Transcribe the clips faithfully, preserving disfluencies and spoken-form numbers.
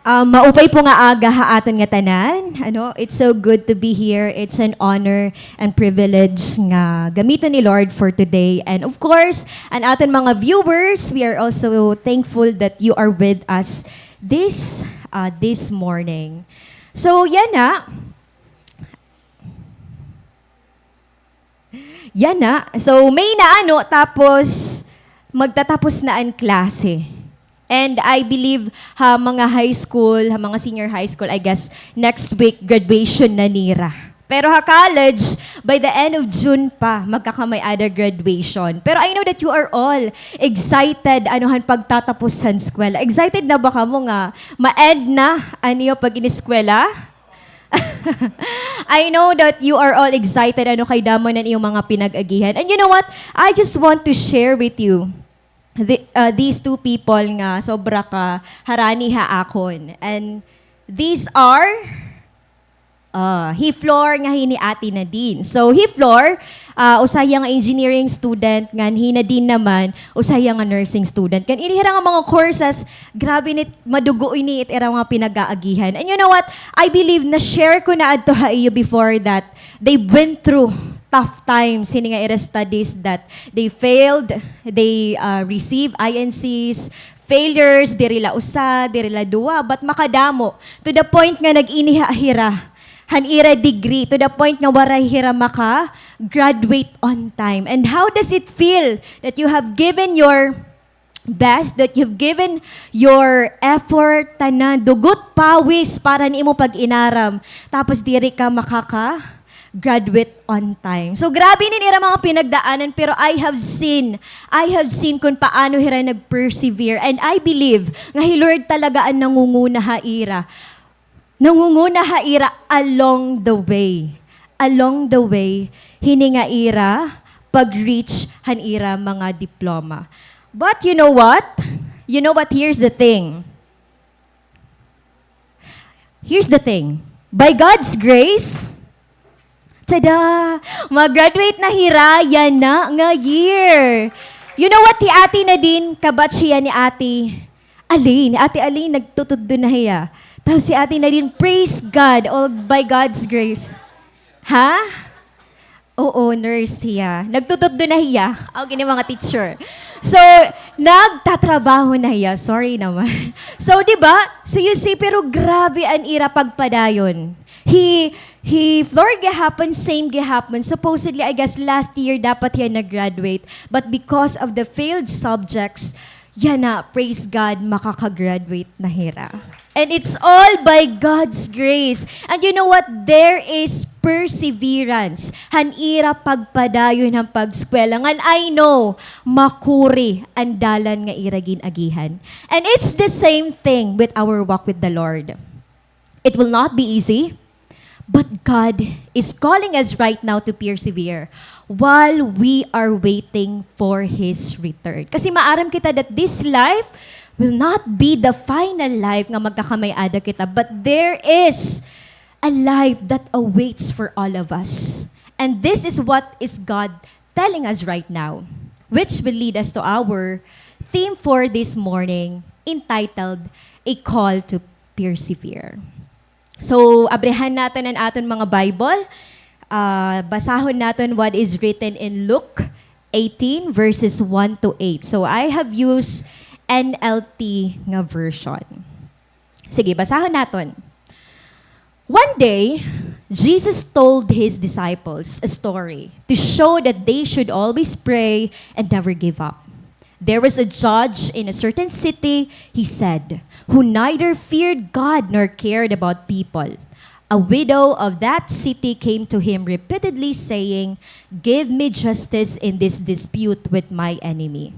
Um, maupay po nga aga ha aton nga tanan. Ano, it's so good to be here. It's an honor and privilege nga gamiton ni Lord for today. And of course, an aton mga viewers, we are also thankful that you are with us this, uh, this morning. So, yana. Yana. So, May na ano, tapos magtatapos na an klase. And I believe ha mga high school, ha mga senior high school, I guess, next week, graduation na nira. Pero ha college, by the end of June pa, magkakamay-ada graduation. Pero I know that you are all excited, ano, han pagtatapos han eskwela. Excited na ba kamo nga ma-end na an iyo pag-ineskwela? I know that you are all excited, ano, kay damo na an iyo mga pinag-agihan. And you know what? I just want to share with you the, uh, these two people nga sobra ka harani ha akon. And these are, uh, hi Flor nga hini Ate Nadine. So, hi Flor, ah, usa hiya nga engineering student, ngan hi Nadine naman, usa hiya nga nursing student. Ngan ini hira nga mga courses, grabe nit, madugo ini it ira mga pinag-aagihan. And you know what? I believe na-share ko na adto ha iyo before that they went through tough times, hini nga ira studies that they failed, they, ah, receive I N Cs, failures, diri la usa, diri la duwa, but makadamo. To the point nga nag-iniha hira han ira degree, to the point nga waray hira maka-graduate on time. And how does it feel that you have given your best, that you've given your effort, tanan, dugot, pawis para han imo pag-inaram, tapos diri ka makaka-graduate on time? So, grabe inin ira mga pinagdaanan, pero I have seen, I have seen kung paano hira nag-persevere. And I believe nga hi Lord talaga an nangunguna ha ira. Nangunguna ha ira along the way. Along the way, hini nga ira pag-reach han ira mga diploma. But you know what? You know what? Here's the thing. Here's the thing. By God's grace, tada! Mag-graduate na hira yana nga year. You know what? Hi Ate Nadine, kabatch hiya ni Ate Aline. Ate Aline, nagtutudlo na hiya. Tapos hi Ate Nadine, praise God, all by God's grace. Ha? Oo, nurse hiya. Nagtutudlo na hiya. Aw, gini mga teacher. So, nagtatrabaho na hiya. Sorry naman. So, di ba? So, you see, pero grabe an ira pagpadayon. Hi, hi Flor gihapon, same gihapon. Supposedly, I guess, last year dapat hiya nag-graduate. But because of the failed subjects, yana, praise God, makaka-graduate na hira. And it's all by God's grace. And you know what? There is perseverance han ira pagpadayon han pag-eskwela. Ngan I know, makuri an dalan nga ira gin-agihan. And it's the same thing with our walk with the Lord. It will not be easy, but God is calling us right now to persevere while we are waiting for His return. Kasi maaram kita that this life will not be the final life nga magkakamay-ada kita, but there is a life that awaits for all of us. And this is what is God telling us right now, which will lead us to our theme for this morning, entitled A Call to Persevere. So, abrihan naton an aton mga Bible. Ah, basahon naton what is written in Luke eighteen, verses one to eight. So, I have used N L T nga version. Sige, basahon naton. One day, Jesus told his disciples a story to show that they should always pray and never give up. There was a judge in a certain city, he said, who neither feared God nor cared about people. A widow of that city came to him repeatedly, saying, "Give me justice in this dispute with my enemy."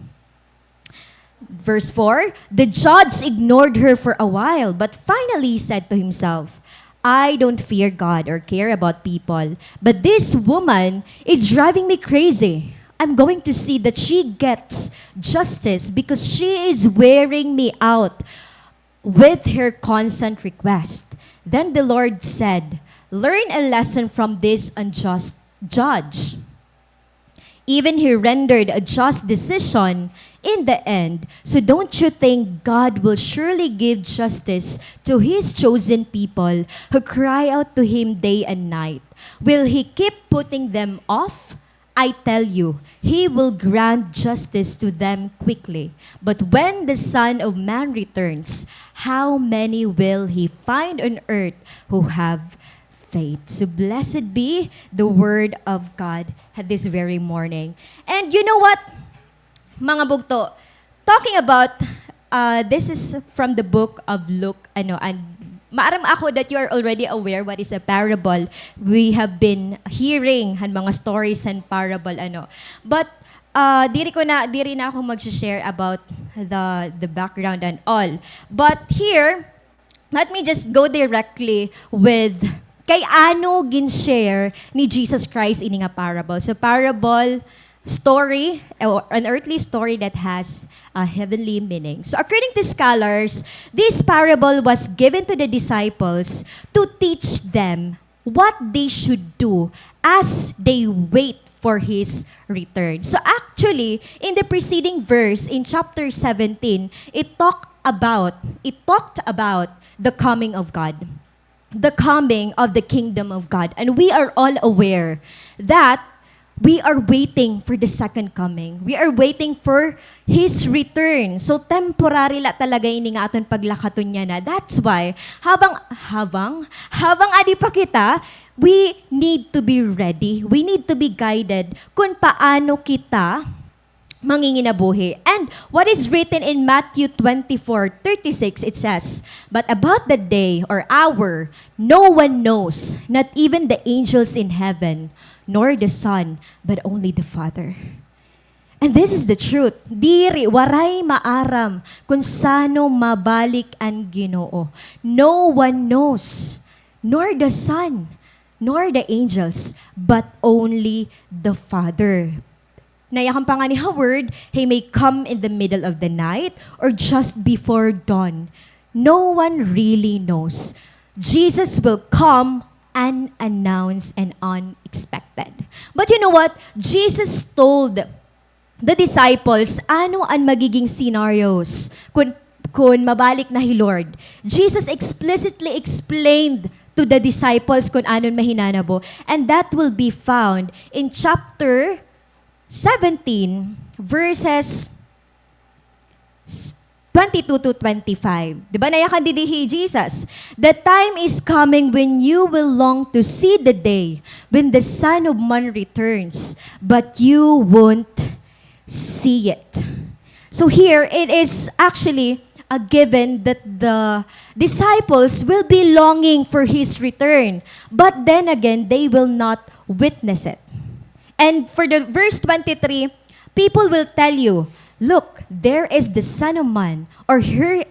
Verse four, the judge ignored her for a while, but finally he said to himself, "I don't fear God or care about people, but this woman is driving me crazy. I'm going to see that she gets justice because she is wearing me out with her constant request." Then the Lord said, "Learn a lesson from this unjust judge. Even he rendered a just decision in the end. So don't you think God will surely give justice to his chosen people who cry out to him day and night? Will he keep putting them off? I tell you, he will grant justice to them quickly. But when the Son of Man returns, how many will he find on earth who have faith? So blessed be the word of God this very morning. And you know what, mga bugto, talking about, uh, this is from the book of Luke, ano, and maaram ako that you are already aware what is a parable. We have been hearing han mga stories han parable, ano. But, uh, diri ko na, diri na ako mag-share about the, the background and all. But here, let me just go directly with kay ano gin-share ni Jesus Christ ini nga parable. So, parable, story, or an earthly story that has a heavenly meaning. So, according to scholars, this parable was given to the disciples to teach them what they should do as they wait for his return. So, actually, in the preceding verse, in chapter seventeen, it talked about, it talked about the coming of God, the coming of the kingdom of God. And we are all aware that we are waiting for the second coming. We are waiting for his return. So, temporary la talaga ini nga aton paglakaton niya na. That's why, habang, habang, habang adi pa kita, we need to be ready. We need to be guided kung paano kita manginginabuhi. And what is written in Matthew twenty-four thirty-six, it says, "But about the day or hour, no one knows, not even the angels in heaven, nor the Son, but only the Father." And this is the truth. Diri, waray maaram kun san-o mabalik an Ginoo. No one knows, nor the Son, nor the angels, but only the Father. Nayakan pa ngani ha word, he may come in the middle of the night or just before dawn. No one really knows. Jesus will come unannounced and unexpected. But you know what? Jesus told the disciples ano an magiging scenarios kun, kun mabalik na hi Lord. Jesus explicitly explained to the disciples kun ano an mahinanabo. And that will be found in chapter seventeen, verses s-, twenty-two to twenty-five. Di ba, nayakan didi hi Jesus? "The time is coming when you will long to see the day when the Son of Man returns, but you won't see it." So here, it is actually a given that the disciples will be longing for his return, but then again, they will not witness it. And for the verse twenty-three, people will tell you, "Look, there is the Son of Man," or, "Here,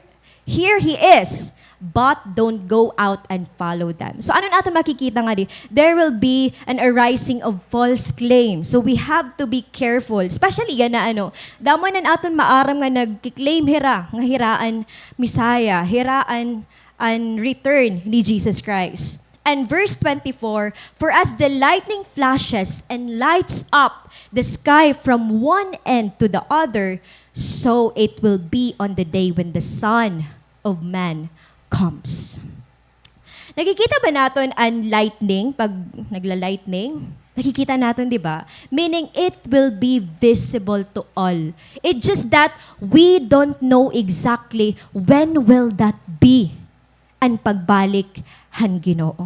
here he is," but don't go out and follow them. So, ano an aton makikita ngadi? There will be an arising of false claims. So, we have to be careful. Especially yana, ano, damo na an aton maaram nga nagki-claim hira, nga hira an Messiah, hira an, an return ni Jesus Christ. And verse twenty-four, "For as the lightning flashes and lights up the sky from one end to the other, so it will be on the day when the Son of Man comes." Nakikita ba naton an lightning pag nagla-lightning? Nakikita naton, di ba? Meaning, it will be visible to all. It's just that we don't know exactly when will that be. an pagbalik han Ginoo.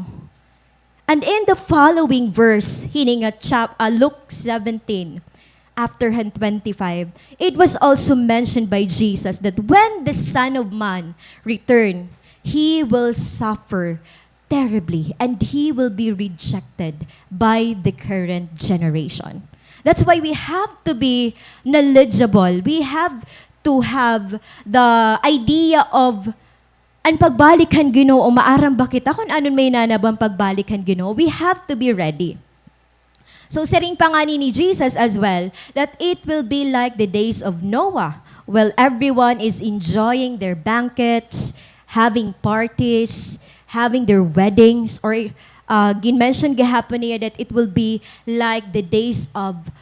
And in the following verse, hini nga chap-, ah, Luke seventeen, after han twenty-five, it was also mentioned by Jesus that when the Son of Man return, he will suffer terribly and he will be rejected by the current generation. That's why we have to be knowledgeable. We have to have the idea of an pagbalik han Ginoo, maaram ba kita kun ano an mahinanabo han pagbalik han Ginoo? We have to be ready. So, siring pa ngani ni Jesus as well, that it will be like the days of Noah, while everyone is enjoying their banquets, having parties, having their weddings, or, uh, gin-mention gihapon niya that it will be like the days of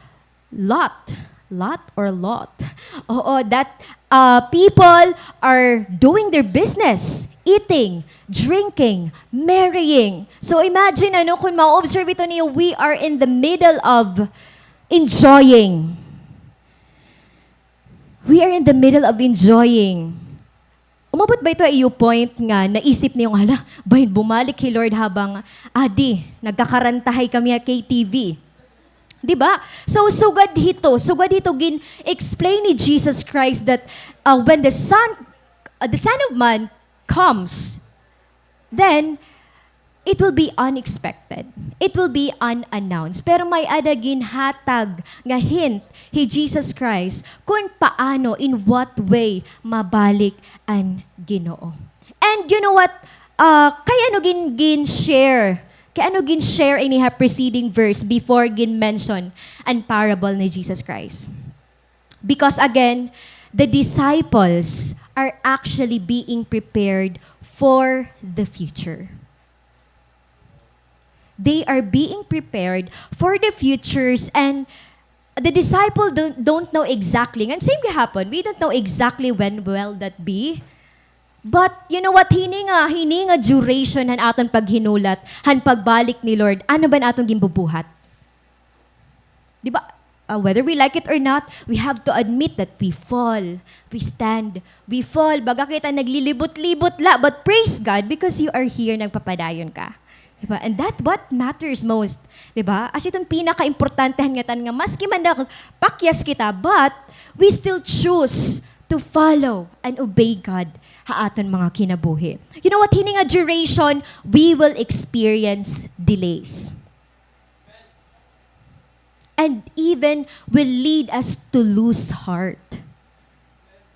lot, lot or lot. Oo, that, uh, people are doing their business, eating, drinking, marrying. So imagine, ano, kung ma-observe ito niyo, we are in the middle of enjoying. We are in the middle of enjoying. Umabot ba ito ha iyo point nga naisip niyo nga, "Hala, bahin bumalik hi Lord habang adi, nagkakarantahay kami ha K T V." Di ba? So, sugad hito, sugad hito gin-explain ni Jesus Christ that, uh, when the Son, uh, the Son of Man comes, then, it will be unexpected. It will be unannounced. Pero may-ada ginhatag nga hint hi Jesus Christ kun paano, in what way, mabalik an Ginoo. And you know what? Uh, kay ano gin-, gin-share? Kay ano gin-share ini ha preceding verse before gin-mention an parable ni Jesus Christ? Because again, the disciples are actually being prepared for the future. They are being prepared for the futures, and the disciple don't, don't know exactly. Ngan same gihapon, we don't know exactly when will that be. But you know what? Hini nga, hini nga duration han aton paghinulat han pagbalik ni Lord, ano ba an aton ginbubuhat? Di ba? Uh, whether we like it or not, we have to admit that we fall, we stand, we fall. Baga kita naglilibot-libot la, but praise God because you are here, nagpapadayon ka. Di ba? And that what matters most. Di ba? Asya iton pinakaimportantehan ngatan nga maski man nagpakyas kita, but we still choose to follow and obey God ha aton mga kinabuhi. You know what? Hini nga duration, we will experience delays. And even will lead us to lose heart.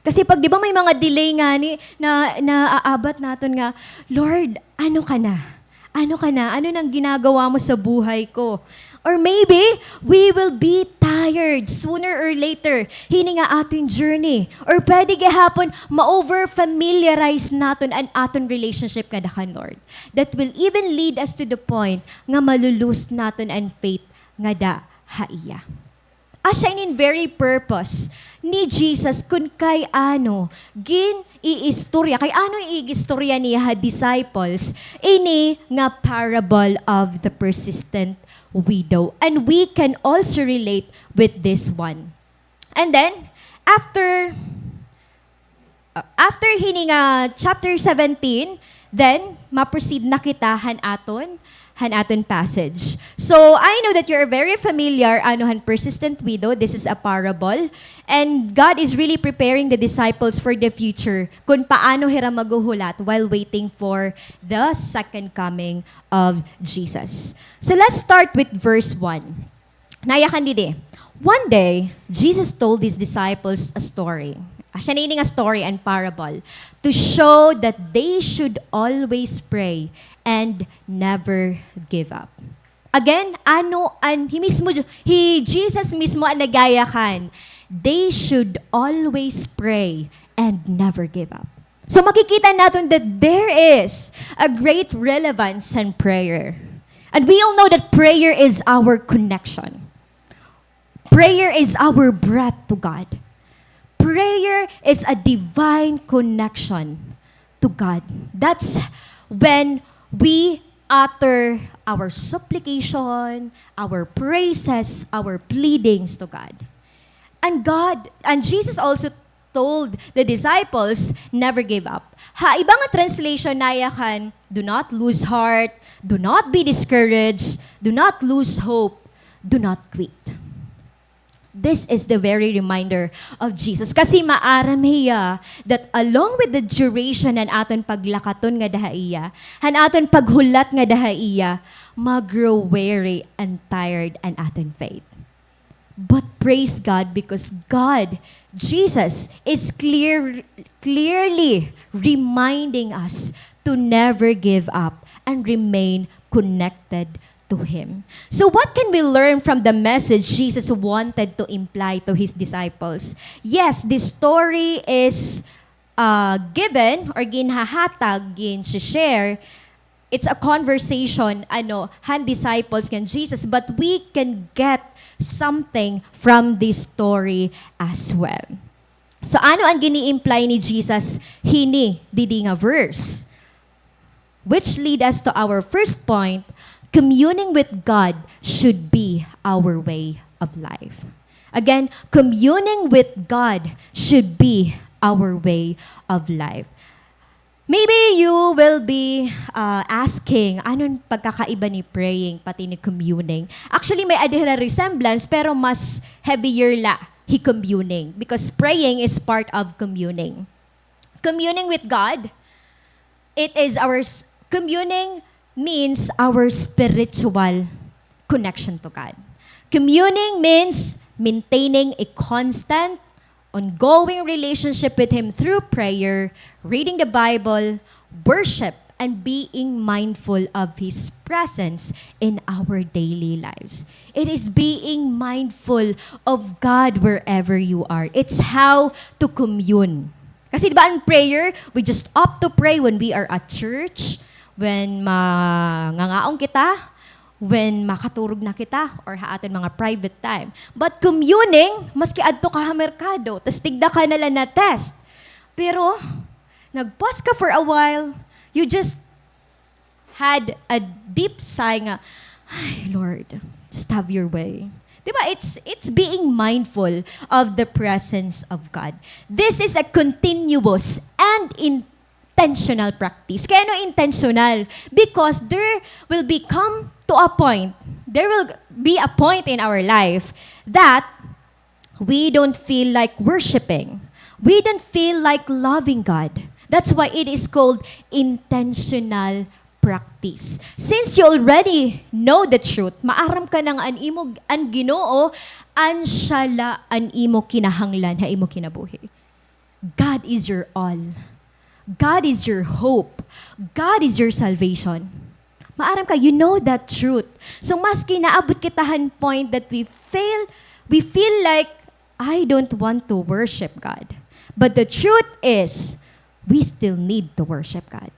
Kasi pag, di ba, may mga delay ngani na naaabat naton nga, "Lord, ano ka na? Ano ka na? Ano nang ginagawa mo sa buhay ko?" Or maybe, we will be tired sooner or later hini nga aton journey. Or pwede gihapon, ma-over-familiarize naton an aton relationship ngada kan Lord. That will even lead us to the point nga malu-lose naton an faith ngada ha iya. Asya inin very purpose ni Jesus kun kay ano gin-iistorya, kay ano iig-istorya niya ha disciples ini nga parable of the persistent widow. And we can also relate with this one. And then, after Uh, after hini nga chapter seventeen, then ma-proceed na kita han aton, han aton passage. So, I know that you're very familiar, ano, han persistent widow. This is a parable. And God is really preparing the disciples for the future, kun paano hira maghuhulat while waiting for the second coming of Jesus. So, let's start with verse one. Nayakan didi. One day, Jesus told his disciples a story. Asya na ini nga story and parable to show that they should always pray and never give up. Again, ano an, hi mismo, hi Jesus mismo an nagyayakan, they should always pray and never give up. So makikita naton that there is a great relevance in prayer. And we all know that prayer is our connection. Prayer is our breath to God. Prayer is a divine connection to God. That's when we utter our supplication, our praises, our pleadings to God. And God, and Jesus also told the disciples, "Never give up." Ha iba nga translation, nayakan, "Do not lose heart, do not be discouraged, do not lose hope, do not quit." This is the very reminder of Jesus. Kasi maaram hiya that along with the duration han aton paglakaton ngada ha iya, han aton paghulat ngada ha iya, mag-grow weary and tired an aton faith. But praise God, because God, Jesus, is clear, clearly reminding us to never give up and remain connected to Him. So what can we learn from the message Jesus wanted to imply to His disciples? Yes, this story is, uh, given or ginhahatag, gin-share It's a conversation, ano, han disciples ngan Jesus, but we can get something from this story as well. So, ano an gini-imply ni Jesus hini didi nga verse? Which lead us to our first point, communing with God should be our way of life. Again, communing with God should be our way of life. Maybe you will be, uh, asking, "Ano an pagkakaiba ni praying pati ni communing?" Actually, may-ada hira resemblance, pero mas heavier la hi communing, because praying is part of communing. Communing with God, it is our s-, communing means our spiritual connection to God. Communing means maintaining a constant, ongoing relationship with Him through prayer, reading the Bible, worship, and being mindful of His presence in our daily lives. It is being mindful of God wherever you are. It's how to commune. Kasi di ba, an prayer, we just opt to pray when we are at church, when mangangaon kita, when makaturog na kita, or ha aton mga private time. But communing, maski adto ka ha merkado, tas tigda ka na la na-test. Pero, nag-pause ka for a while, you just had a deep sigh nga, "Ay, Lord, just have your way." Di ba? It's, it's being mindful of the presence of God. This is a continuous and intentional practice. Kay ano intentional? Because there will be come to a point, there will be a point in our life that we don't feel like worshiping. We don't feel like loving God. That's why it is called intentional practice. Since you already know the truth, maaram ka na nga an imo, an Ginoo, an siya la an imo kinahanglan ha imo kinabuhi. God is your all. God is your hope. God is your salvation. Maaram ka, you know that truth. So, maski naabot kita han point that we fail, we feel like, "I don't want to worship God." But the truth is, we still need to worship God.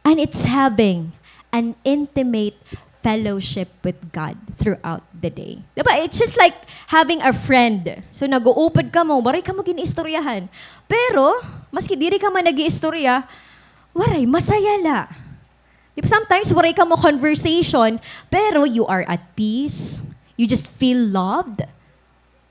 And it's having an intimate fellowship with God throughout the day. Di ba? It's just like having a friend. So, nag-uupod kamo, waray kamo gin-iistoryahan. Pero, maski diri ka man nag-iistorya, waray, masaya la. Di ba, sometimes waray kamo conversation, pero you are at peace. You just feel loved.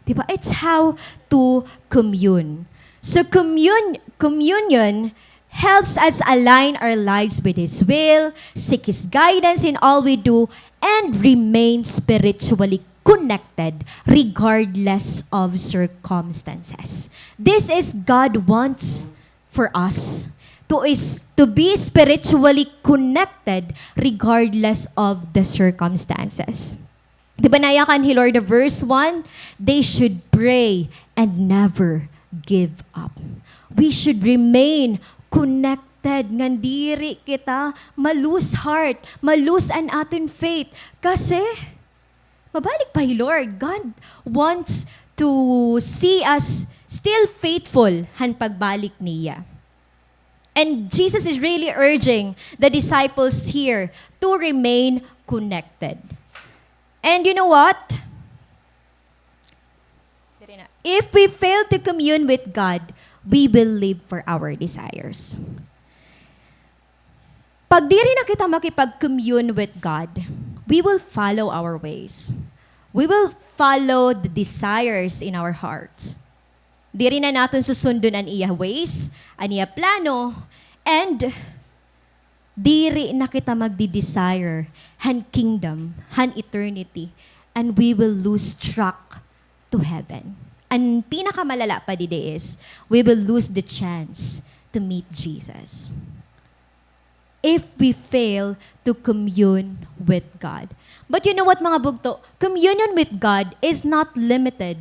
Di ba? It's how to commune. So commun-, communion helps us align our lives with His will, seek His guidance in all we do, and remain spiritually connected regardless of circumstances. This is God wants for us to is, to be spiritually connected regardless of the circumstances. Di ba nayakan hi Lord, the verse one? They should pray and never give up. We should remain connected, ngan diri kita ma-lose heart, ma-lose an aton faith. Kasi, mabalik pa hi Lord. God wants to see us still faithful han pagbalik niya. And Jesus is really urging the disciples here to remain connected. And you know what? If we fail to commune with God, we will live for our desires. Pag diri na kita makipag-commune with God, we will follow our ways. We will follow the desires in our hearts. Diri na naton susundon an iya ways, an iya plano, and diri na kita magdi-desire han kingdom, han eternity, and we will lose track to heaven. An pinakamalala pa didi is, we will lose the chance to meet Jesus if we fail to commune with God. But you know what, mga bugto? Communion with God is not limited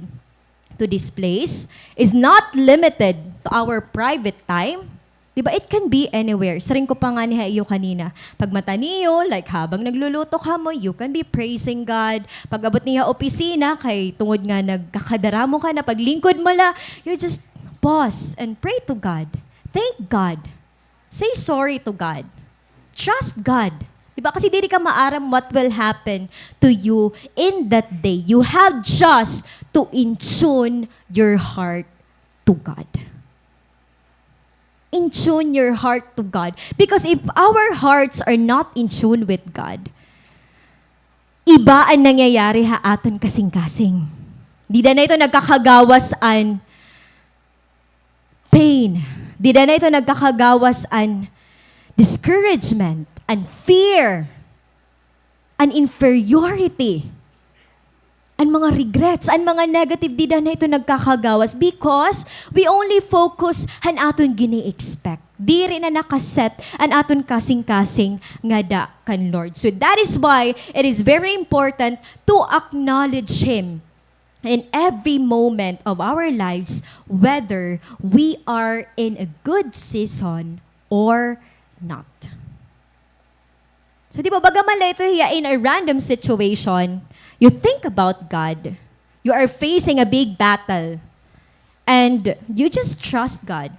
to this place, is not limited to our private time. Di ba? It can be anywhere. Siring ko pa ngani ha iyo kanina. Pagmata niyo, like, habang nagluluto kamo, you can be praising God. Pag-abot niyo ha opisina, kay tungod nga nagkakadaramo ka na, paglingkod mo la, you just pause and pray to God. Thank God. Say sorry to God. Trust God. Di ba? Kasi diri ka maaram what will happen to you in that day. You have just to in-tune your heart to God. In-tune your heart to God. Because if our hearts are not in tune with God, iba an nangyayari ha aton kasingkasing. Dida na ito nagkakagawas an pain. Dida na ito nagkakagawas an discouragement, an fear, an inferiority, an mga regrets, an mga negative, dida na ito nagkakagawas because we only focus han aton gini-expect. Diri na nakaset an aton kasingkasing ngada kan Lord. So that is why it is very important to acknowledge Him in every moment of our lives, whether we are in a good season or not. So, di ba, baga man la ito hiya in a random situation, you think about God, you are facing a big battle, and you just trust God.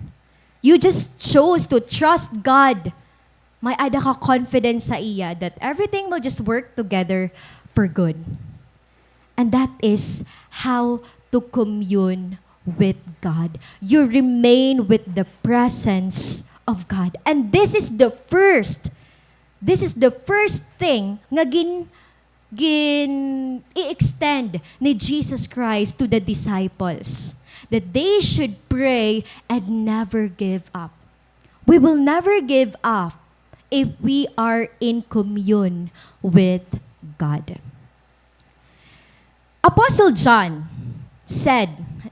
You just chose to trust God. May-ada ka confidence sa iya that everything will just work together for good. And that is how to commune with God. You remain with the presence of God. And this is the first, this is the first thing nga gin-, gin-i-extend ni Jesus Christ to the disciples, that they should pray and never give up. We will never give up if we are in commune with God. Apostle John said,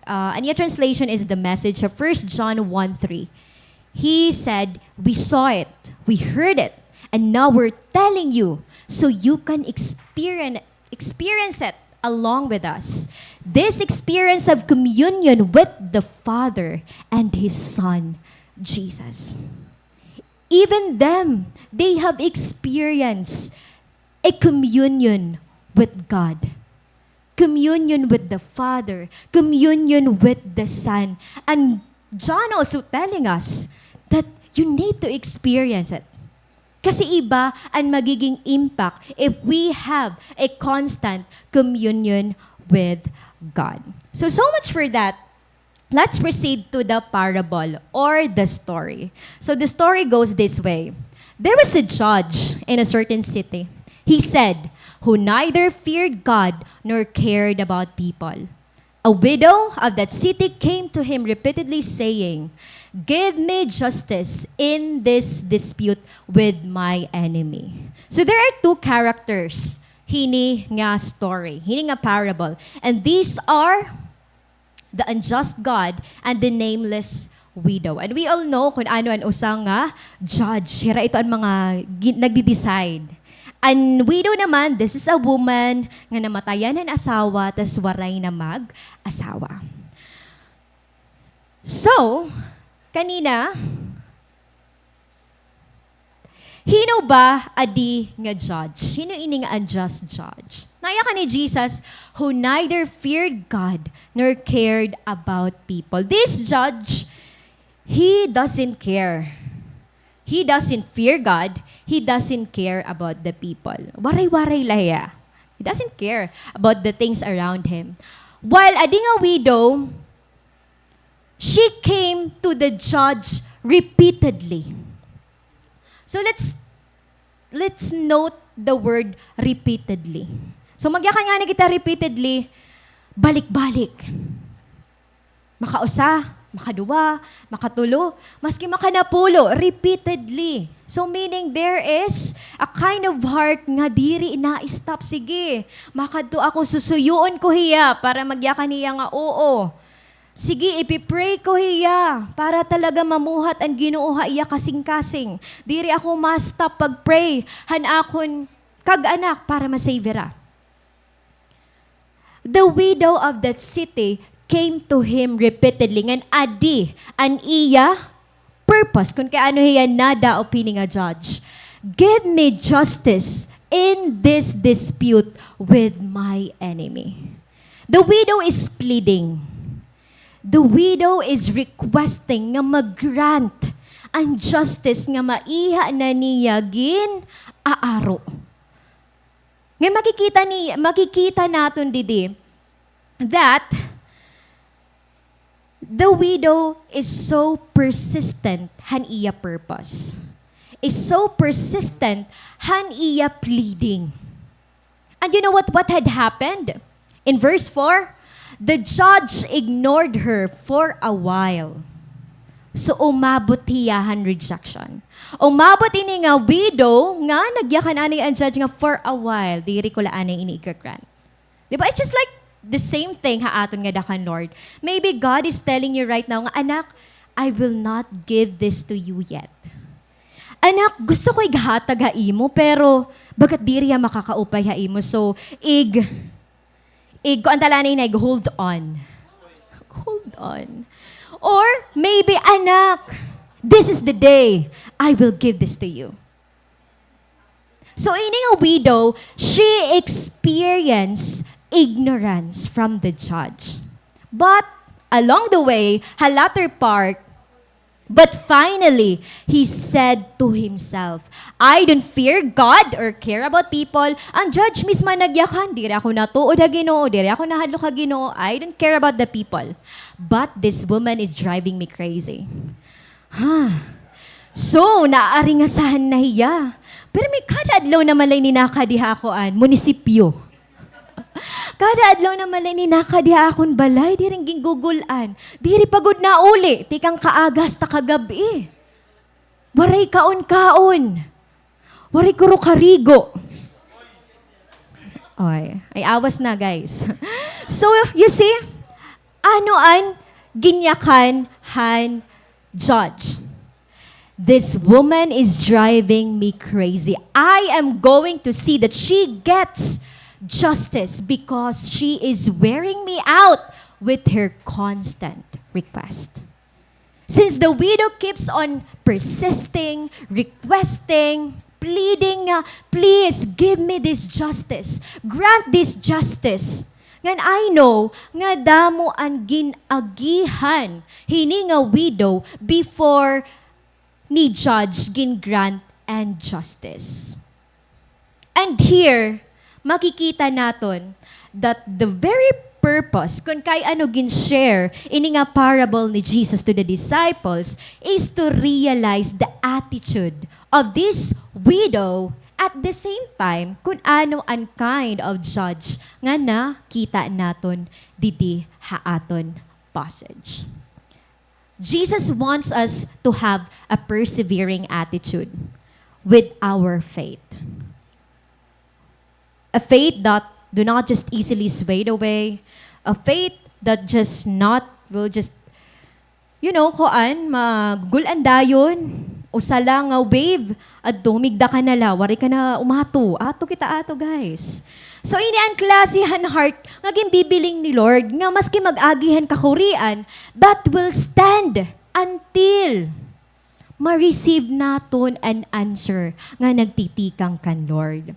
uh, an iya translation is the Message of First John one three. He said, "We saw it, we heard it, and now we're telling you, so you can experience, experience it along with us." This experience of communion with the Father and His Son, Jesus. Even them, they have experienced a communion with God, communion with the Father, communion with the Son. And John also telling us that you need to experience it. Kasi iba an magiging impact if we have a constant communion with God. So, so much for that. Let's proceed to the parable or the story. So the story goes this way. There was a judge in a certain city. He said, who neither feared God nor cared about people. A widow of that city came to him repeatedly saying, "Give me justice in this dispute with my enemy." So there are two characters hini nga story, hini nga parable. And these are the unjust God and the nameless widow. And we all know kun ano an usa nga judge. Hira ito an mga gi-, nagdi-decide. An widow naman, this is a woman nga namatayan an asawa, tas waray na mag-asawa. So, kanina, hino ba adi nga judge? Hino ini nga unjust judge? Nayakan ni Jesus, who neither feared God nor cared about people. This judge, he doesn't care. He doesn't fear God. He doesn't care about the people. Waray-waray la hiya. He doesn't care about the things around him. While adi nga widow, she came to the judge repeatedly. So let's, let's note the word repeatedly. So magyakan ngani kita repeatedly, balik-balik. Makausa, makaduwa, makatulo, maski makanapulo, repeatedly. So meaning there is a kind of heart nga diri na-stop. Sige, makadto ako, susuyoon ko hiya para magyakan hiya nga oo. Sige, ipi-pray ko hiya para talaga mamuhat an Ginoo ha iya kasingkasing. Diri ako ma-stop pag-pray han akon kag-anak para ma-save hira. The widow of that city came to him repeatedly. Ngan adi an iya purpose, kun kay ano hiya nadaop hini nga judge. Give me justice in this dispute with my enemy. The widow is pleading. The widow is requesting nga mag-grant an justice nga maiha na niya gin-aaro. Nga makikita ni, makikita naton didi that the widow is so persistent han iya purpose. Is so persistent han iya pleading. And you know what, what had happened? In verse four, the judge ignored her for a while. So, umabot hiya han rejection. Umabot ini nga widow nga nagyakan anay an judge nga for a while, diri ko la anay ini iga-grant. Di ba? It's just like the same thing ha aton ngada kan Lord. Maybe God is telling you right now nga, "Anak, I will not give this to you yet. Anak, gusto ko ighatag ha imo, pero bagat diri hiya makakaupay ha imo. So, ig, ig, kuan ta la anay, ig-hold on." Hold on. Or maybe, "Anak, this is the day I will give this to you." So, ini nga widow, she experienced ignorance from the judge. But along the way, ha latter part, but finally, he said to himself, "I don't fear God or care about people." An judge mismo nagyakan, "Diri ako natuod ha Ginoo, diri ako nahadlok ha Ginoo. I don't care about the people. But this woman is driving me crazy." Ha. So, naaringasahan na hiya. Pero may kada adlaw naman la ini nakadi ha kuan, munisipyo. Kada adlaw naman la ini nakadi ha akon balay, diri ginggugul-an. Diri pa gud nauli, tikang kaaga hasta kagab-i. Waray kaon-kaon. Waray kuro karigo. Oy, ay awas na, guys. So, you see, ano an ginyakan han judge? "This woman is driving me crazy. I am going to see that she gets justice because she is wearing me out with her constant request." Since the widow keeps on persisting, requesting, pleading nga, "Please give me this justice. Grant this justice." Ngan I know nga damo an gin-agihan hini nga widow before ni judge gin-grant an justice. And here, makikita naton that the very purpose kun kay ano gin-share ini nga parable ni Jesus to the disciples is to realize the attitude of this widow, at the same time kun ano an kind of judge nga nakita naton didi ha aton passage. Jesus wants us to have a persevering attitude with our faith. A faith that do not just easily swayed away, a faith that just not, will just, you know, kuan, magul-an dayon, usa la nga wave, adto, migda ka na la, waray ka na umato. Ato kita ato, guys. So, ini an klase han heart nga ginbibiling ni Lord, nga maski mag-agi han kakurian, but will stand until ma-receive naton an answer nga nagtitikang kan Lord.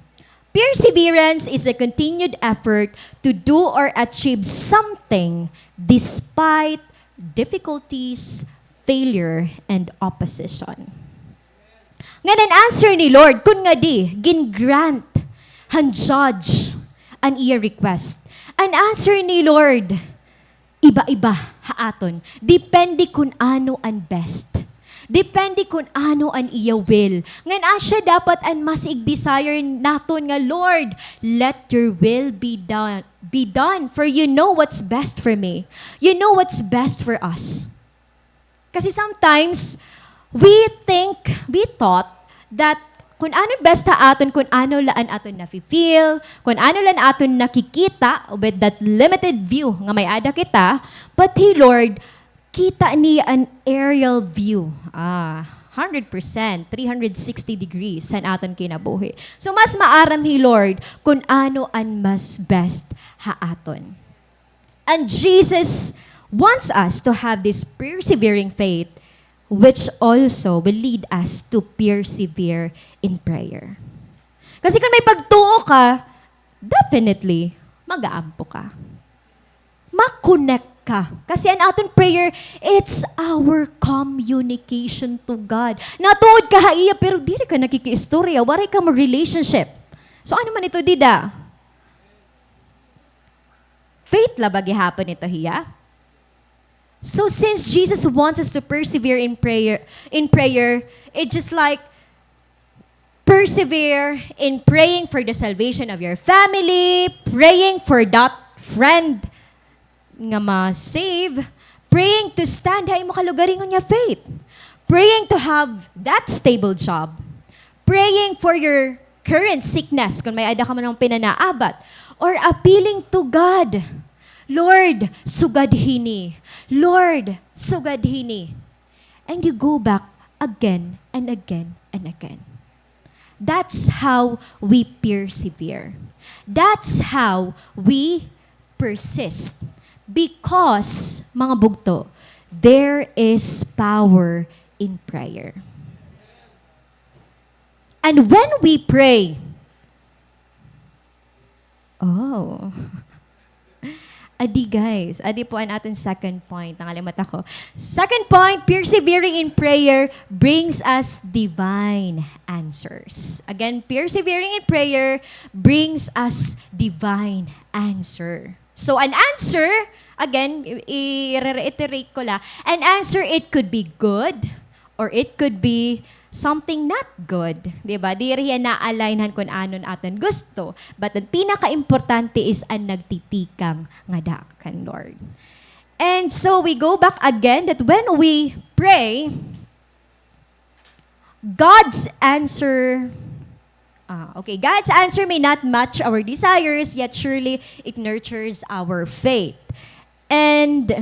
Perseverance is a continued effort to do or achieve something despite difficulties, failure, and opposition. Ngan an answer ni Lord, kun ngadi, gin-grant han judge an iya request. An answer ni Lord, iba-iba ha aton. Depende kun ano an best. Depende kun ano an iya will. Ngan asya dapat an mas ig-desire naton nga, "Lord, let your will be done, be done, for you know what's best for me. You know what's best for us." Kasi sometimes, we think, we thought that kun ano best ha aton, kun ano la an aton nafi-feel, kun ano la an aton nakikita with that limited view nga may-ada kita, but hi Lord, kita niya an aerial view. Ah, hundred percent, three hundred sixty degrees han aton kinabuhi. So, mas maaram hi Lord kun ano an mas best ha aton. And Jesus wants us to have this persevering faith, which also will lead us to persevere in prayer. Kasi kun may pagtuo ka, definitely, mag-aampo ka. Ma-connect ka. Kasi an aton prayer, it's our communication to God. Natuod ka ha iya, pero diri ka nakikiistorya, waray ka mo relationship. So, ano man ito, dida? Faith la ba gihapon ito hiya? So, since Jesus wants us to persevere in prayer, in prayer, it's just like, persevere in praying for the salvation of your family, praying for that friend nga ma-save, praying to stand ha imo kalugaringon nga faith, praying to have that stable job, praying for your current sickness, kon may-ada ka man nga pinanaabat, or appealing to God, "Lord, sugad hini. Lord, sugad hini." And you go back again and again and again. That's how we persevere. That's how we persist. Because, mga bugto, there is power in prayer. And when we pray, oh. Adi, guys, adi po an aton second point. Nangalimot ako. Second point, persevering in prayer brings us divine answers. Again, persevering in prayer brings us divine answer. So, an answer, again, i-, i-reiterate ko la, an answer, it could be good, or it could be something not good, di ba? Diri hiya na-align han kun ano an aton gusto. But an pinakaimportante is an nagtitikang ngada kan Lord. And so we go back again that when we pray, God's answer, ah, okay, God's answer may not match our desires, yet surely it nurtures our faith. And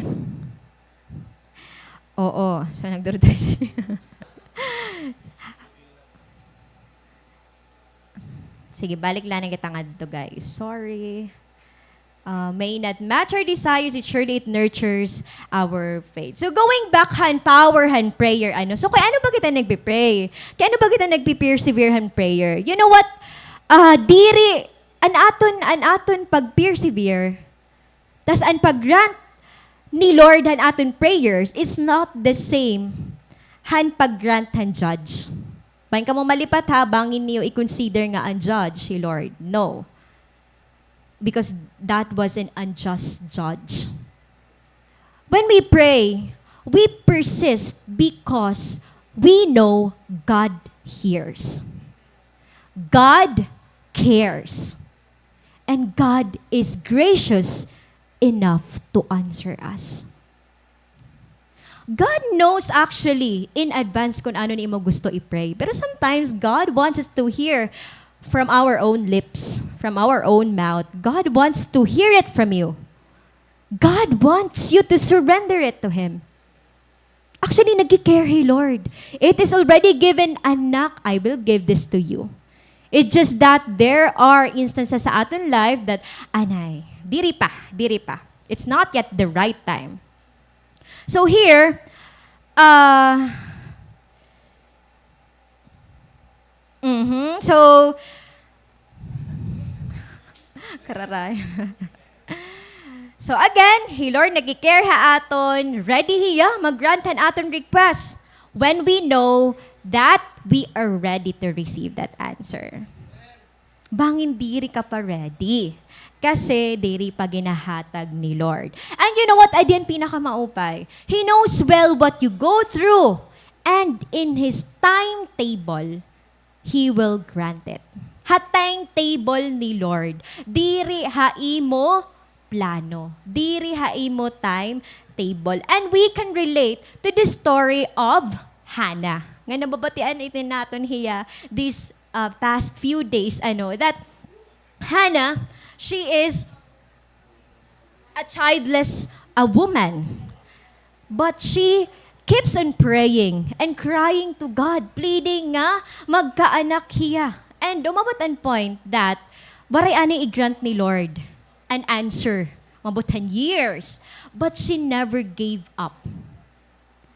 Oo. So, nagdurudres. Sige, balik la na kita ngadto, guys. Sorry. Uh, may not match our desires, it surely it nurtures our faith. So, going back han power han prayer, ano? So, kay ano ba kita nagpe-pray? Kay ano ba kita nagpe-persevere han prayer? You know what? Ah, diri, an aton, an aton pag-persevere, tas an pag-grant ni Lord han aton prayers is not the same han pag-grant han judge. Bangin kamo malipat ha, bangin niyo i-consider nga an judge hi Lord. No. Because that was an unjust judge. When we pray, we persist because we know God hears. God cares. And God is gracious enough to answer us. God knows actually in advance kun ano an imo gusto i-pray. Pero sometimes, God wants us to hear from our own lips, from our own mouth. God wants to hear it from you. God wants you to surrender it to Him. Actually, nagki-care hi Lord. It is already given, "Anak, I will give this to you." It's just that there are instances sa aton life that, "Anay, diri pa, diri pa. It's not yet the right time." So here, uh, Mhm. So, kararay. So again, hi Lord nagki-care ha aton, ready hiya mag-grant han aton request when we know that we are ready to receive that answer. Bangin diri ka pa ready. Kasi diri pa ginahatag ni Lord. And you know what? Adi an pinakamaupay. He knows well what you go through. And in His timetable, He will grant it. Ha timetable ni Lord. Diri ha imo plano. Diri ha imo timetable. And we can relate to the story of Hannah. Nga nababatian ito naton hiya this, uh, past few days, ano, that Hannah, she is a childless, a woman. But she keeps on praying and crying to God, pleading nga magkaanak hiya. And umabot an point that waray anay i-grant ni Lord an answer. Umabot han years. But she never gave up.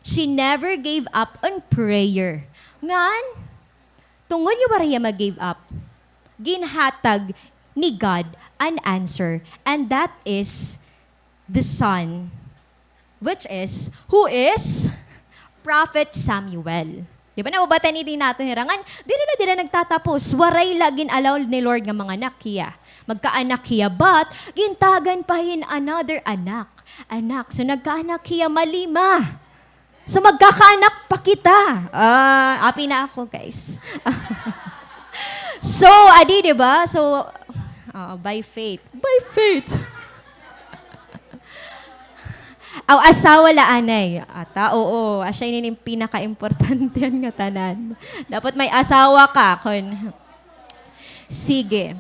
She never gave up on prayer. Ngan, tungod nga waray hiya mag-give up, ginhatag ni God an answer, and that is the son which is, who is Prophet Samuel. Di ba, nababatian ini naton hira? Ngan, diri la dida nagtatapos. Waray la gin-allow ni Lord nga manganak hiya. Magkaanak hiya, but gintagan pa hin another anak. Anak. So, nagkaanak hiya, malima. So, magkakaanak pa kita. Ah, happy na ako, guys. So, adi, di ba? So, ah, by faith. By faith. Aw, asawa la anay. Ata, oo. Asya ini an pinakaimportante nga tanan. Dapat may asawa ka. Kun, sige.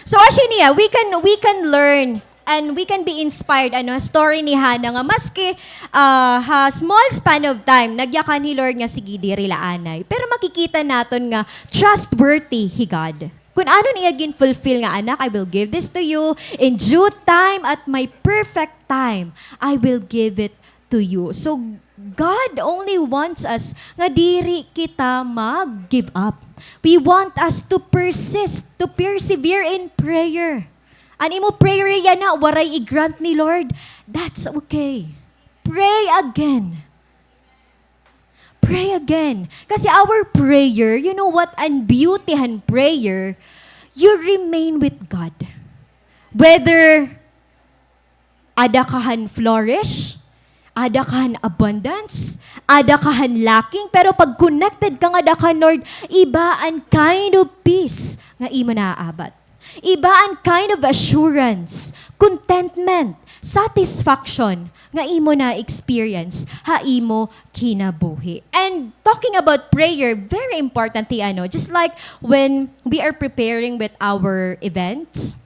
So, asya niya, we can, we can learn and we can be inspired, ano, story ni Hannah nga maski, ah, ha small span of time, nagyakan hi Lord nga sige, diri la anay. Pero makikita naton nga trustworthy hi God. Kun ano niya gin-fulfill nga, "Anak, I will give this to you in due time, at my perfect time, I will give it to you." So, God only wants us nga diri kita mag-give up. We want us to persist, to persevere in prayer. An imo prayer yana, waray i-grant ni Lord, that's okay. Pray again. Pray again. Kasi our prayer, you know what, an beauty han prayer, you remain with God. Whether ada ka han flourish, ada ka han abundance, ada ka han lacking, pero pag connected ka ngada kan Lord, iba an kind of peace nga imo naaabat. Iba an kind of assurance, contentment, satisfaction nga imo na-experience ha imo kinabuhi. And talking about prayer, very important hi, ano, just like when we are preparing with our events,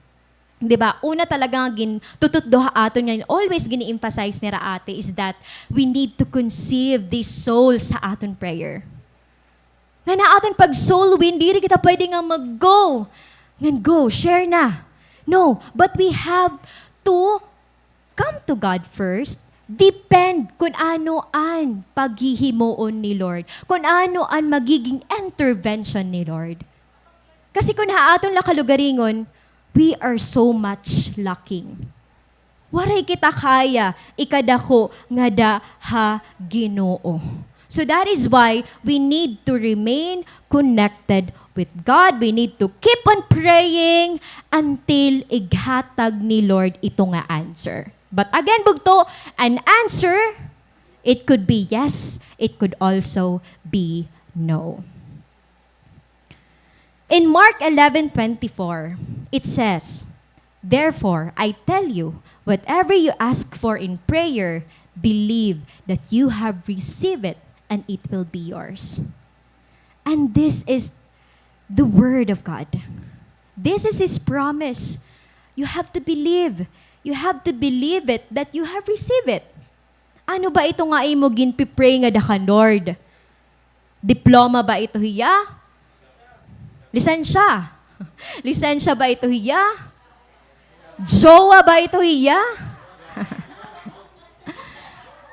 di ba? Una talaga nga gin-, tututdo ha aton nga always gini-emphasize nira ate is that we need to conceive these souls ha aton prayer. Ngan ha aton pag-soul win, diri kita pwede nga mag-go. Ngan go, share na. No, but we have to come to God first. Depend kun ano an paghihimuon ni Lord, kun ano an magiging intervention ni Lord. Kasi kun ha aton la kalugaringon, we are so much lacking. Waray kita kaya ikadako ngada ha Ginoo. So that is why we need to remain connected with God. We need to keep on praying until ighatag ni Lord ito nga answer. But again, bugto, an answer, it could be yes, it could also be no. In Mark eleven twenty-four, it says, "Therefore, I tell you, whatever you ask for in prayer, believe that you have received it and it will be yours." And this is the word of God. This is His promise. You have to believe. You have to believe it that you have received it. Ano ba ito nga imo ginpi-pray ngada kan Lord? Diploma ba ito hiya? Lisensya? Lisensya ba ito hiya? Jowa ba ito hiya?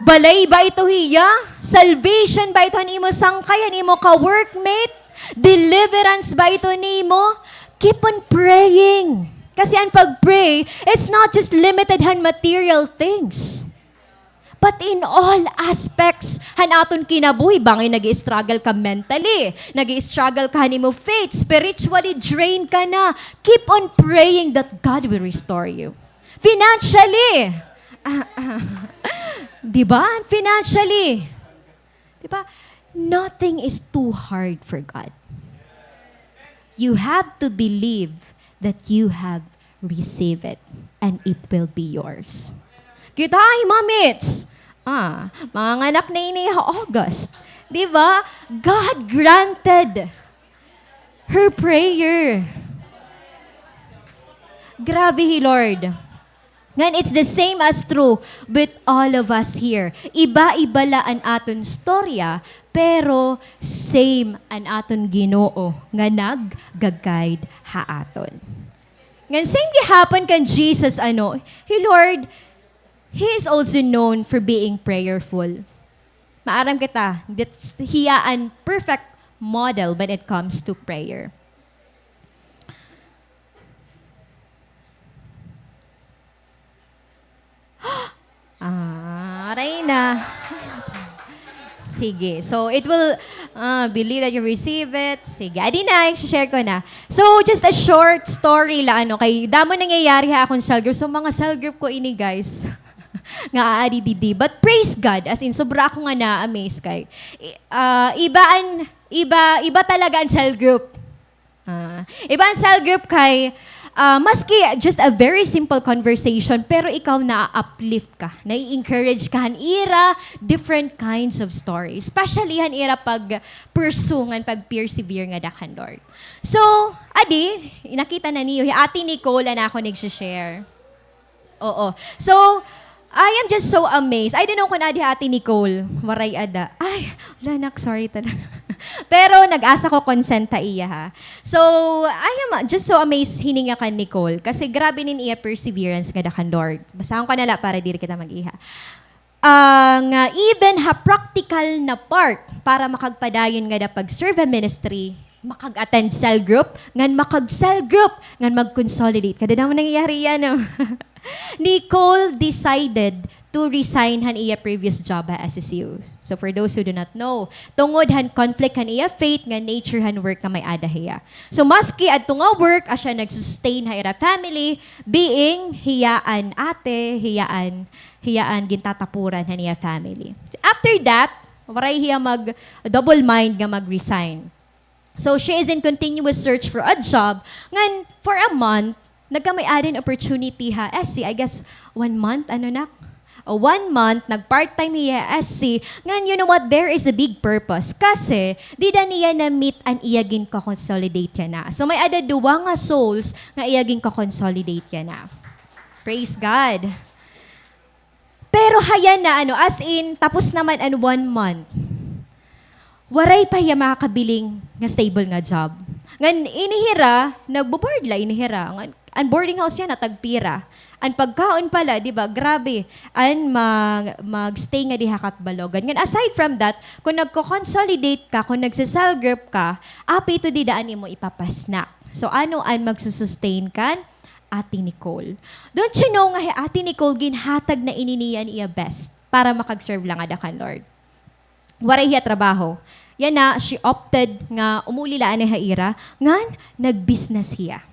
Balay ba ito hiya? Salvation ba ito han imo sangkay, han imo ka-workmate? Deliverance ba ito nimo? Keep on praying. Kasi an pag-pray, it's not just limited han material things. But in all aspects han aton kinabuhi, bangin nag-i-struggle ka mentally, nag-i-struggle ka han imo faith, spiritually drained ka na, keep on praying that God will restore you. Financially. Di ba? Financially. Di ba? Nothing is too hard for God. You have to believe that you have received it and it will be yours. Kita, ay, mamits. Ah, manganganak na ini ha August. Di ba? God granted her prayer. Grabe hi Lord. Ngan, it's the same as true with all of us here. Iba-iba la an aton storya, pero same an aton Ginoo nga nag-guide ha aton. Ngan, same gihapon kan Jesus, ano, hi Lord, He is also known for being prayerful. Maaram kita, that's, hiya an perfect model when it comes to prayer. Ah, Na. Sige. So, it will, ah, believe that you receive it. Sige. Adi na, i-share ko na. So, just a short story la, ano, kay damo nangyayari ha akon cell group. So, mga cell group ko ini, guys. Nga aadi didi. But praise God, as in, sobra ako nga na-amaze kay, i-, ah, iba an, iba, iba talaga an cell group. Ah, iba an cell group kay, ah, maski just a very simple conversation, pero ikaw na-uplift ka, nai-encourage ka han ira different kinds of stories, especially han ira pag-pursue ngan pag-persevere ngada kan Lord. So, adi, nakita na niyo, hi Ate Nicole an akon nag-share. Oo. So, I am just so amazed. I don't know kon adi hi Ate Nicole. Waray ada. Ay, wala nak, sorry talaga. Pero nag-asa ko consent ha iya, ha. So, I am just so amazed hini nga kan Nicole. Kasi grabe inin iya perseverance ngada kan Lord. Basahon ko na la para diri kita mag-iha. Ah, nga even ha practical na part para makagpadayon ngada pag-serve ha ministry, makag-attend cell group, ngan makag-cell group, ngan mag-consolidate. Kadadamo nangyayari yana, no? Nicole decided to resign han iya previous job ha S S U. So for those who do not know, tungod han conflict han iya faith ngan nature han work nga may-ada hiya. So maski adto nga work, asya nag-sustain ha ira family, being hiya an ate, hiya an, hiya an gintatapuran han iya family. After that, waray hiya mag-double mind nga mag-resign. So, she is in continuous search for a job. Ngan, for a month, nagkamay-ada hin opportunity ha S C. I guess, one month, ano na? O, one month, nag-part-time hiya ha S C. Ngan, you know what? There is a big purpose. Kasi, dida niya na-meet an iya ginko-consolidate yana. So, may-ada duwa nga souls nga iya ginko-consolidate yana. Praise God. Pero ha yana, ano, as in, tapos naman an one month. Waray pa hiya makakabiling nga stable nga job. Ngan ini hira, nagbo-board la ini hira. Ngan, an boarding house yana, tagpira. An pagkaon pala, di ba, grabe. An mag-, mag-stay ngadi ha Catbalogan. Ngan aside from that, kon nagko-consolidate ka, kon nagse-cell group ka, apay ito dida an imo ipapa-snack. So, ano an magsusustain kan Ate Nicole? Don't you know nga hi Ate Nicole ginhatag na ini niya an iya best para makag-serve la ngada kan Lord? Waray hiya trabaho. Yana, she opted nga umuli la anay ha ira, ngan nag-business hiya.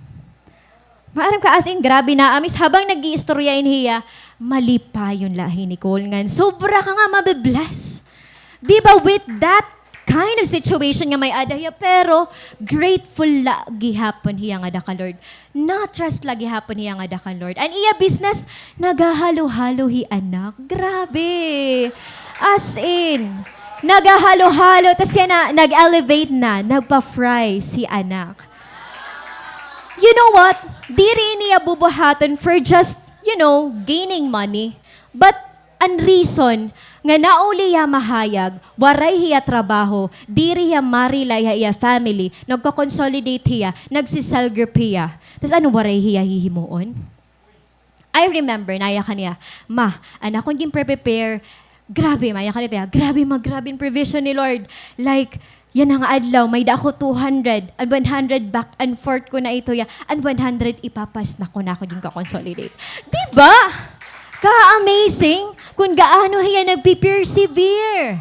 Maaram ka, as in, grabe, na-amaze, habang nag-iistorya ini hiya, malipayon la hi Nicole, ngan sobra ka nga mabe-bless. Di ba, with that kind of situation nga may-ada hiya, pero grateful la gihapon hiya ngada kan Lord. Na-trust la gihapon hiya ngada kan Lord. An iya business, nagahalo-halo hi anak. Grabe. As in, nagahalo-halo. Tas yana, nag-elevate na, nagpa-fries hi anak. You know what? Diri niya bubuhaton for just, you know, gaining money. But an reason nga nauli hiya mahayag, waray hiya trabaho, diri hiya ma-rely ha iya family, nagko-consolidate hiya, nagse-cell group hiya. Tas ano waray hiya hihimuon? I remember, nayakan niya, "Ma, an akon ginpre-prepare, grabe," mayakan niya, "grabe, ma, grabe an provision ni Lord. Like, yana nga adlaw, may-ada ako two hundred, an one hundred back and forth ko na ito ya, an one hundred ipapa-snack ko na ako ginko-consolidate." Di ba? Ka-amazing kon gaano hiya nagpi-persevere.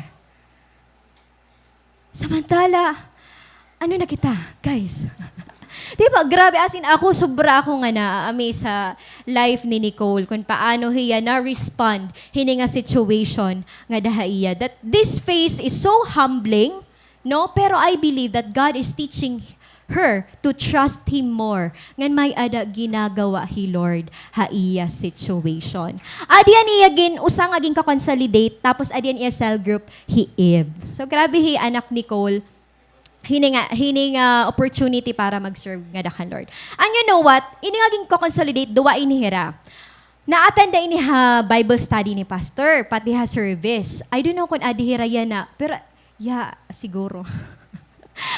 Samantala, ano na kita, guys? Di ba? Grabe, as in, ako, sobra ako nga na-amaze sa life ni Nicole, kung paano hiya na-respond hini nga situation ngada ha iya. That this phase is so humbling, no? Pero I believe that God is teaching her to trust Him more. Ngan may-ada ginagawa hi Lord ha iya situation. Adi an iya gin-, usa nga ginko-consolidate, tapos adi an iya cell group, hi Eve. So, grabe hi Anak Nicole, hini nga, hini nga opportunity para mag-serve ngada kan Lord. And you know what? Ini nga ginko-consolidate, duwa ini hira. Na-attend na ini ha Bible study ni Pastor, pati ha service. I don't know kung adi hira yana, pero, yeah, siguro.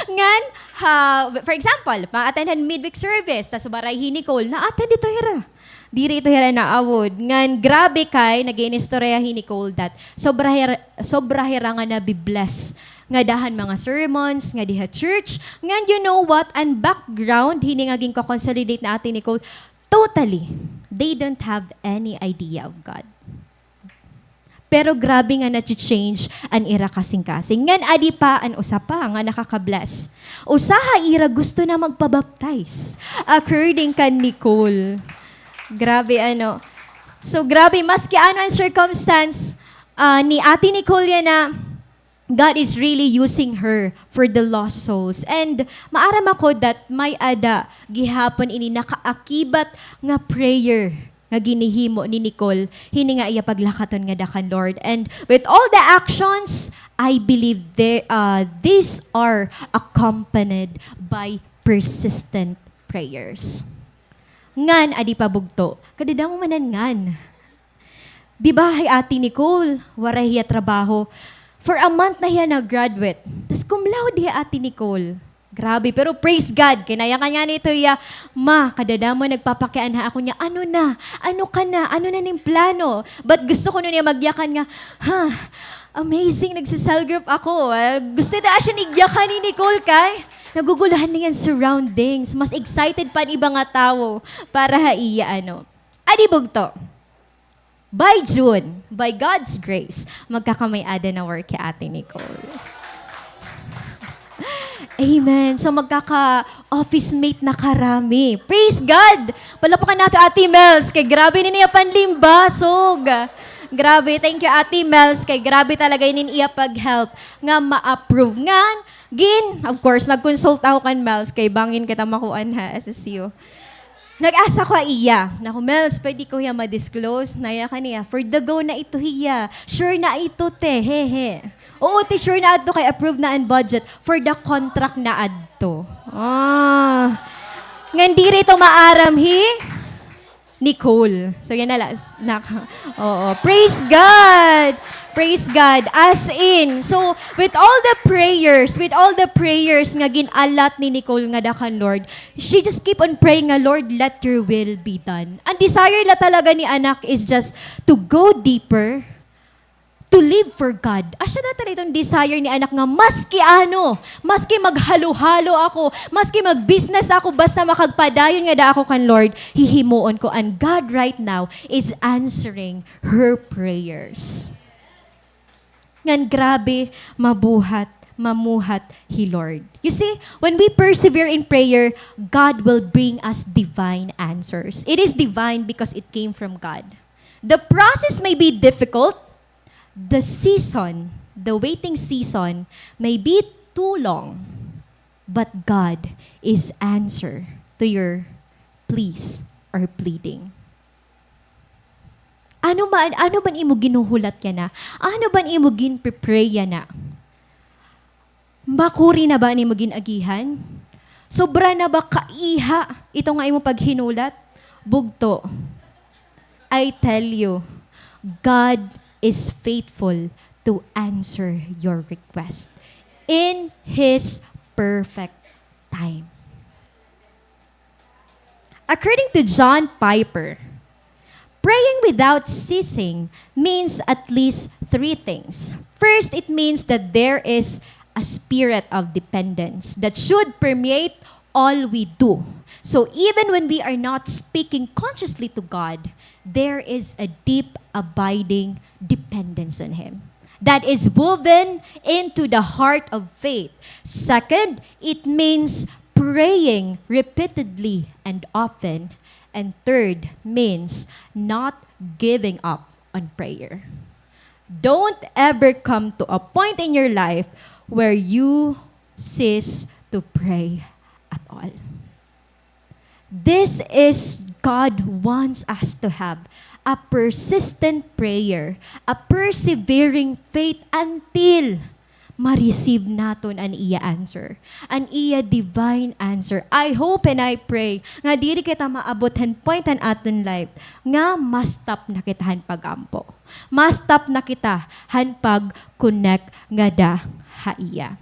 Ngan, ha, for example, ma-attend han midweek service, tas waray hi Nicole, na-attend ito hira. Diri ito hira naawod. Ngan, grabe kay, nag-iinistorya hi Nicole that sobra hira, sobra hira nga nabi-bless ngada han mga sermons ngadi ha church. Ngan, you know what? An background hini nga ginko-consolidate ni Ate Nicole, totally, they don't have any idea of God. Pero grabe nga na-change an ira kasingkasing. Ngan adi pa an usa pa nga nakaka-bless. Usa ha ira gusto na magpabaptize. According kan Nicole. Grabe, ano. So, grabe, maski ano an circumstance, ah, ni Ate Nicole yana, God is really using her for the lost souls. And maaram ako that may-ada gihapon ini nakaakibat nga prayer nga ginhihimo ni Nicole, hini nga iya paglakaton ngada kan Lord. And with all the actions, I believe there, uh, these are accompanied by persistent prayers. Ngan, adi pa bugto, kadadamo man an ngan. Di ba, hi Ate Nicole, waray hiya trabaho. For a month na hiya nag-graduate. Tas cum laude hiya, Ate Nicole. Grabe, pero praise God, kay nayakan ngani ito hiya, "Ma, kadadamo nagpapakiana ha akon nga, ano na? Ano ka na? Ano na an im plano?" But gusto kuno niya magyakan nga, "Ha, amazing, nagse-cell group ako." Eh, gusto ito asya nga yakan ni Nicole kay naguguluhan na an surroundings. Mas excited pa an iba nga tawo para ha iya, ano. Adi bugto. By June, by God's grace, magkakamay-ada na work hi Ate Nicole. Amen. So, magkaka-office mate na karami. Praise God! Palapakan nato Ate Mels, kay grabe ini iya panlimbasog. Grabe, thank you Ate Mels, kay grabe talaga ini iya pag-help nga ma-approve. Ngan, gin, of course, nag-consult ako kan Mels, kay bangin kita makuan ha S S U. Nag-ask ako ha iya, "Naku, Mels, pwede ko hiya ma-disclose?" Nayakan niya, "For the go na ito hiya. Sure na ito, te, hehe." "Oo, te, sure na ito kay approve na an budget for the contract na adto." Ah. Ngan diri ito maaram hi Nicole. So, yana la, nak-, oo. Praise God! Praise God. As in, so, with all the prayers, with all the prayers nga gin-allot ni Nicole ngada kan Lord, she just keep on praying nga, "Lord, let your will be done." An desire la talaga ni anak is just to go deeper, to live for God. Asya na talaga iton desire ni anak nga maski ano, maski maghalo-halo ako, maski mag-business ako, basta makagpadayon ngada ako kan Lord, hihimuon ko. And God right now is answering her prayers. Ngan grabe, mabuhat, mamuhat hi Lord. You see, when we persevere in prayer, God will bring us divine answers. It is divine because it came from God. The process may be difficult, the season, the waiting season may be too long, but God is answer to your pleas or pleading. Ano man, ano man imo ginhuhulat yana? Ano man imo ginpe-pray yana? Makuri na ba an imo gin-agihan? Sobra na ba kaiha ito nga imo paghinulat? Bugto. I tell you, God is faithful to answer your request in His perfect time. According to John Piper, praying without ceasing means at least three things. First, it means that there is a spirit of dependence that should permeate all we do. So even when we are not speaking consciously to God, there is a deep, abiding dependence on Him that is woven into the heart of faith. Second, it means praying repeatedly and often. And third means not giving up on prayer. Don't ever come to a point in your life where you cease to pray at all. This is, God wants us to have a persistent prayer, a persevering faith until ma-receive naton an iya answer, an iya divine answer. I hope and I pray nga diri kita maabot han point han aton life nga ma-stop na kita han pag-ampo. Ma-stop na kita han pag-connect ngada ha iya.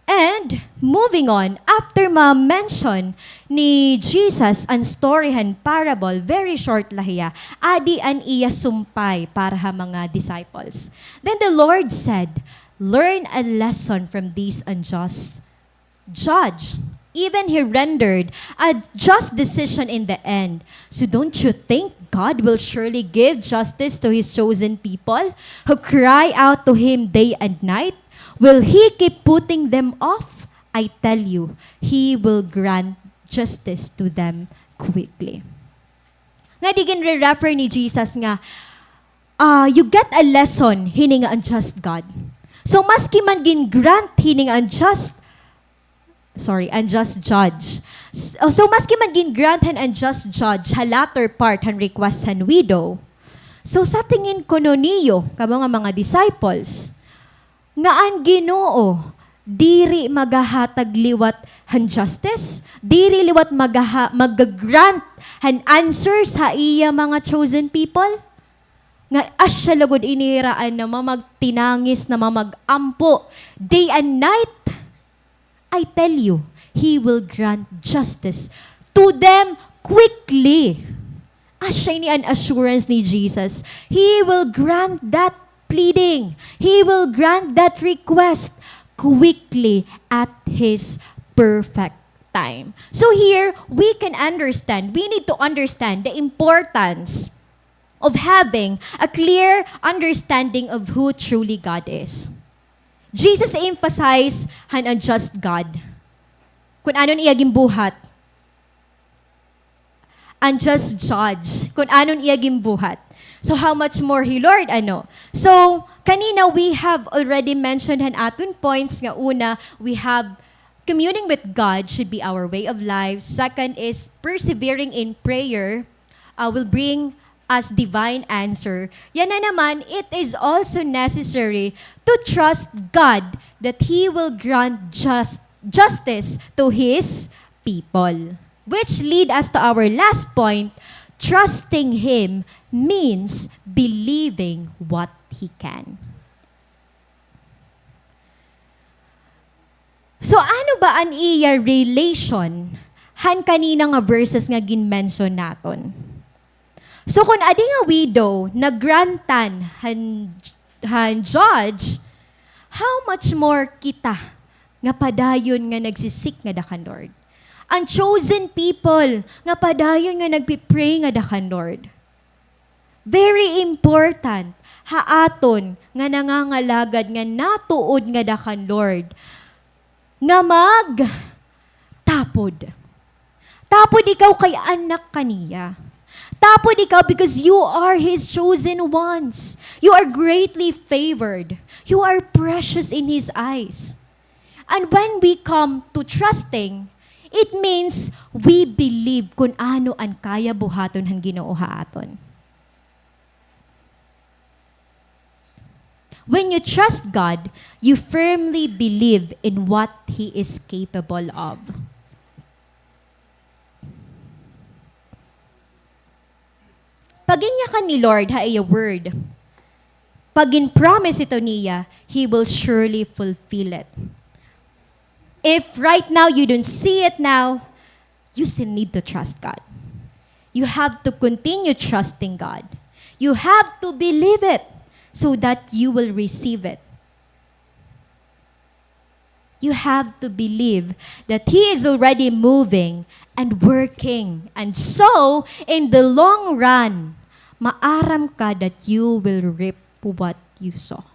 And, moving on, after ma-mention ni Jesus an story han parable, very short la hiya, adi an iya sumpay para ha mga disciples. Then the Lord said, "Learn a lesson from this unjust judge. Even he rendered a just decision in the end. So don't you think God will surely give justice to his chosen people who cry out to him day and night? Will he keep putting them off? I tell you, he will grant justice to them quickly. Nga di ginre-refer ni Jesus nga, ah, you get a lesson hini nga unjust God. So, maski man gin-grant hini nga unjust, sorry, unjust judge. S-, oh, so, maski man gin-grant han unjust judge ha latter part han request han widow. So, sa tingin kuno niyo, kamo nga mga disciples, nga an Ginoo diri magahatag liwat han justice, diri liwat magaha-, magagrant han answers ha iya mga chosen people? Nga asya lugod ini hira an namamagtinangis, namamag-ampo, day and night? I tell you, he will grant justice to them quickly. Asya ini an assurance ni Jesus. He will grant that pleading. He will grant that request quickly at his perfect time. So here, we can understand, we need to understand the importance of having a clear understanding of who truly God is. Jesus emphasized han unjust God. Kun ano an iya ginbuhat, unjust judge, kun ano an iya ginbuhat. So, how much more hi Lord, ano? So, kanina we have already mentioned han aton points nga una, we have communing with God should be our way of life. Second is persevering in prayer, uh, will bring us divine answer. Yana naman, it is also necessary to trust God that He will grant just, justice to His people. Which lead us to our last point, trusting Him means believing what He can. So, ano ba an iya relation han kanina nga verses nga gin-mention naton? So, kun adi nga widow, nagrantan han, han judge, how much more kita nga padayon nga nagsi-seek ngada kan Lord? An chosen people nga padayon nga nagpi-pray ngada kan Lord? Very important ha aton nga nangangalagad nga natuod ngada kan Lord nga magtapod. Tapod ikaw kay anak ka niya. Tapod ikaw because you are His chosen ones. You are greatly favored. You are precious in His eyes. And when we come to trusting, it means we believe kun ano an kaya buhaton han Ginoo ha aton. When you trust God, you firmly believe in what He is capable of. Pag-inyakan ni Lord ha iya word, pag gin-promise ito niya, He will surely fulfill it. If right now you don't see it now, you still need to trust God. You have to continue trusting God. You have to believe it so that you will receive it. You have to believe that He is already moving and working. And so, in the long run, maaram ka that you will reap what you sow.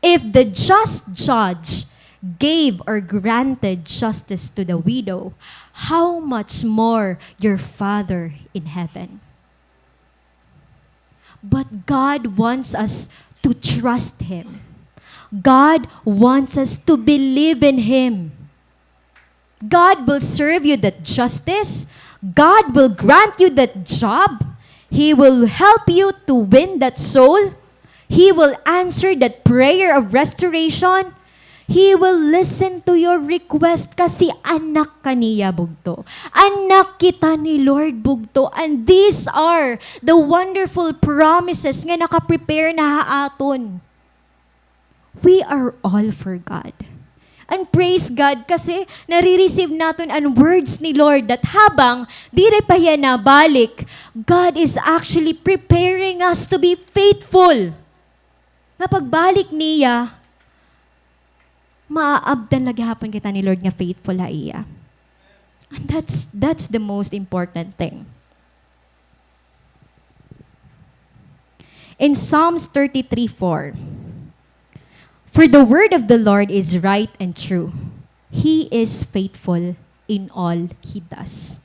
If the just judge gave or granted justice to the widow, how much more your Father in heaven? But God wants us to trust Him. God wants us to believe in Him. God will serve you that justice. God will grant you that job. He will help you to win that soul. He will answer that prayer of restoration. He will listen to your request kasi anak ka niya, bugto. Anak kita ni Lord, bugto. And these are the wonderful promises nga naka-prepare na ha aton. We are all for God. And praise God kasi nare-receive naton an words ni Lord that habang diri pa hiya nabalik, God is actually preparing us to be faithful. Nga pagbalik niya, Maaabtan la gihapon kita ni Lord nga faithful ha iya. And that's, that's the most important thing. In Psalms thirty-three four, "For the word of the Lord is right and true. He is faithful in all he does."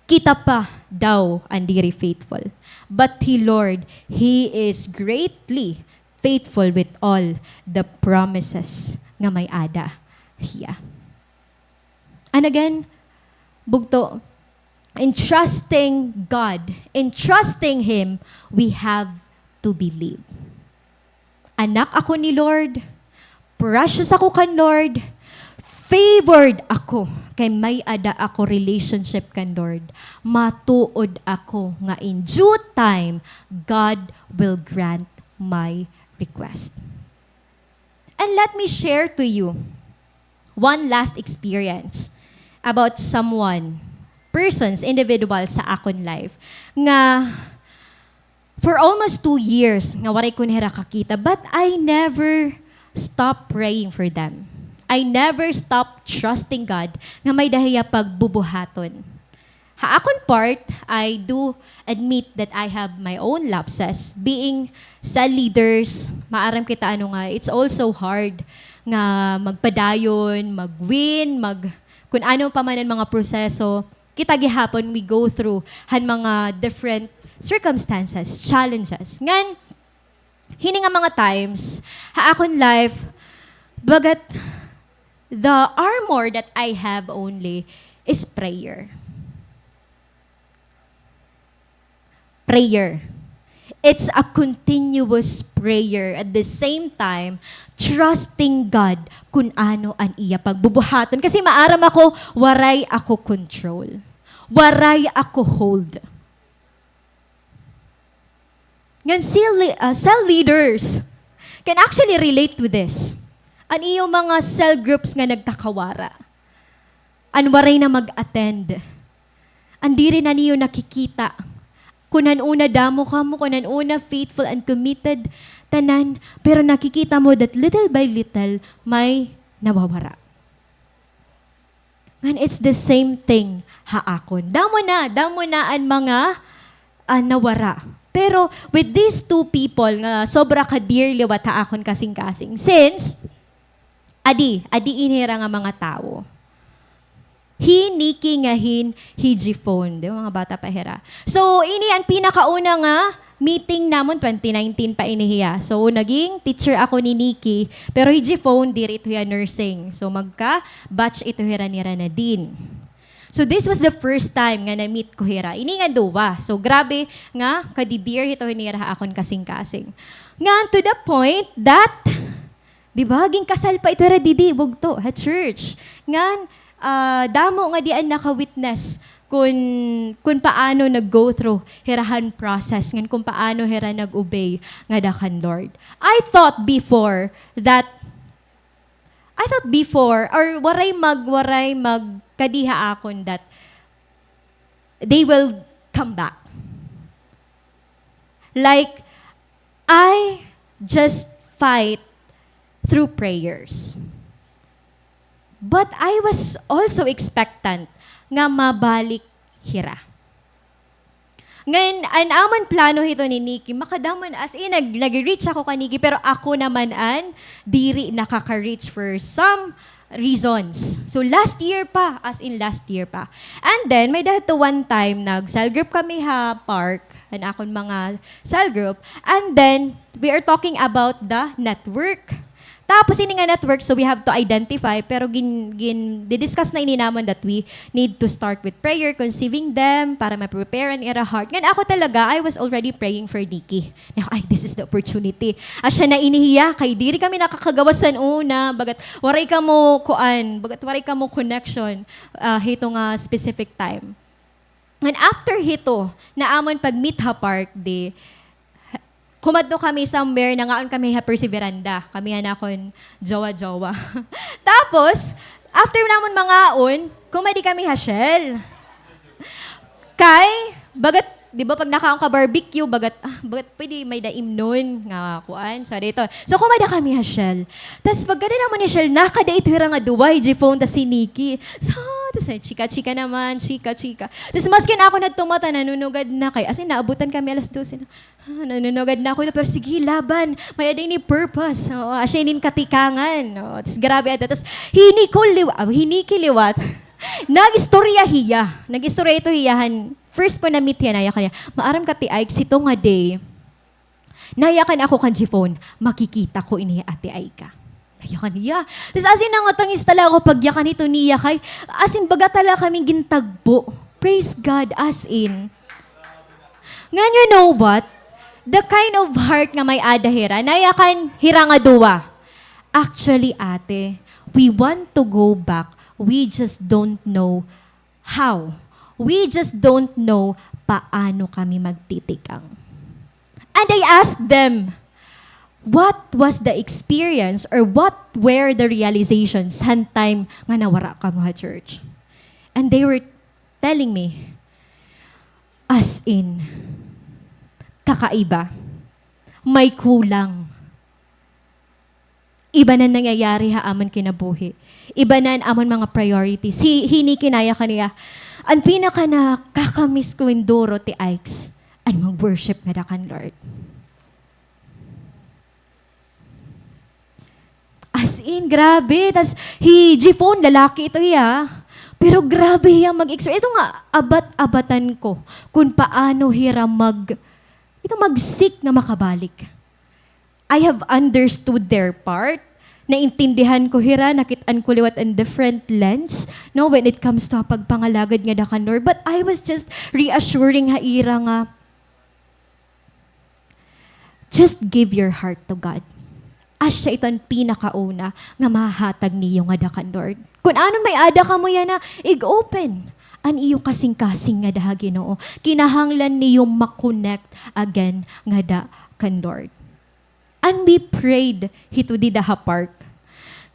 Kita pa daw an diri faithful. But hi Lord, He is greatly faithful with all the promises nga may-ada hiya. And again, bugto, in trusting God, in trusting Him, we have to believe. Anak ako ni Lord, precious ako kan Lord, favored ako, kay may-ada ako relationship kan Lord. Matuod ako nga in due time, God will grant my request. And let me share to you one last experience about someone, persons, individual sa akon life, nga for almost two years nga waray ko na hira kakita, but I never stop praying for them. I never stop trusting God nga may-ada hiya pagbubuhaton. Ha akon part, I do admit that I have my own lapses. Being cell leaders, maaram kita ano nga, it's also hard nga magpadayon, mag-win, mag-, kun ano pa man an mga proseso, kita gihapon we go through han mga different circumstances, challenges. Ngan, hini nga mga times, ha akon life, bagat the armor that I have only is prayer. Prayer. It's a continuous prayer. At the same time, trusting God kun ano an iya pagbubuhaton. Kasi maaram ako, waray ako control. Waray ako hold. Ngan cell le-, ah, cell leaders can actually relate to this. An iyo mga cell groups nga nagkakawara. An waray na mag-attend. An diri na niyo nakikita. Kun han una damo kamo, kun han una faithful and committed, tanan, pero nakikita mo that little by little, may nawawara. Ngan it's the same thing ha akon. Damo na, damo na an mga, ah, nawara. Pero with these two people nga sobra ka dear liwat ha akon kasingkasing. Since, adi, adi ini hira nga mga tawo. Hi Nikki ngan hi Jifone. Di ba, mga bata pa hira. So, ini an pinakauna nga meeting namon, twenty nineteen pa ini hiya. So, naging teacher ako ni Nikki, pero hi Jifone, diri ito hiya nursing. So, magka-batch ito hira ni Ranadine. So, this was the first time nga na-meet ko hira. Ini nga duwa. So, grabe nga kadidear hito nira ha akon kasingkasing. Ngan to the point that, di ba, ginkasal pa ito hira didi, bugto, ha church. Ngan, ah, damo nga di an naka-witness kun, kun paano nag-go through hira han process, ngan kun paano hira nag-obey ngada kan Lord. I thought before that, I thought before, or waray mag-, waray magkadi ha akon that they will come back. Like, I just fight through prayers. But I was also expectant nga mabalik hira. Ngan, an amon plano hito ni Nikki, makadamo na, as in, nag-, nag-reach ako kan Nikki, pero ako naman an diri nakaka-reach for some reasons. So, last year pa, as in last year pa. And then, may-ada hito one time, nag-cell group kami ha park, an akon mga cell group, and then, we are talking about the network. Tapos, ini nga network, so we have to identify, pero gin-, gin-, di-discuss na ini namon that we need to start with prayer, conceiving them, para ma-prepare an ira heart. Ngan ako talaga, I was already praying for Nikki. Nga, "Ay, this is the opportunity." Asya na ini hiya, kay diri kami nakakagawas san una, bagat waray kamo kuan, bagat waray kamo connection, ah, hito nga specific time. Ngan after hito, na amon pag-meet ha park, di, kumadto kami somewhere, nangaon kami ha Perseveranda. Kami han akon jowa-jowa. Tapos, after namon mangaon, kumadi kami ha Shell. Kay, bagat Di ba, pag nakaon ka barbecue, bagat, ah, bagat pwede may-ada imnon nga kuan. So, dito. So, kumada kami ha Shell. Tas, pagkada namon ha Shell, nakada ito hira nga duwa, hi Jifon tas hi Nikki. So, tas, chika-chika naman, chika-chika. Tas, maskin ako nagtumata, nanunugad na kay, as in, naabutan kami alas dose na. Ah, nanunugad na ako ito, pero sige, laban. May-ada ini purpose. Oo, asya inin katikangan. Oo, tas grabe ato. Tas hi Nicole liwa-, ah, hi Nikki liwat. Nag-istorya hiya. Nag-istorya ito hiya han first ko na-meet hiya, nayakan niya. Maaram ka, Ate Aika, ito nga day. Nayakan ako kan Jifon, makikita ko ini Ate Aika. Nayakan niya. Tas as in, nangatangis talaga ako pagyakan hito niya kay, as in, baga talaga kami gintagpo. Praise God, as in. Ngan, you know what? The kind of heart nga may-ada hira, nayakan hira nga duwa. Actually, ate, we want to go back. We just don't know how. We just don't know paano kami magtitikang. And I asked them, "What was the experience or what were the realizations han time nga nawara kamo ha church?" And they were telling me, as in, kakaiba. May kulang. Iba na nangyayari ha amon kinabuhi. Iba na an amon mga priorities. Hi-, hi Nikki, nayakan niya, "An pinaka nakakamiss ko hin duro, Ate Aika, an mag-worship ngada kan Lord." As in, grabe. Tas hi Jifon, lalaki ito hiya. Pero grabe hiya mag-express. Ito nga, abat-abatan ko kon paano hira mag-, ito mag-seek nga makabalik. I have understood their part. Naintindihan ko hira, nakit-an ko liwat in different lens, no, when it comes to pagpangalagad ngada kan Lord. But I was just reassuring ha ira nga, just give your heart to God. Asya ito an pinakauna nga mahahatag niyo ngada kan Lord. Kon ano may-ada kamo yana, ig-open an iyo kasingkasing ngada ha Ginoo. Kinahanglan niyo ma-connect again ngada kan Lord. And we prayed hito dida ha park.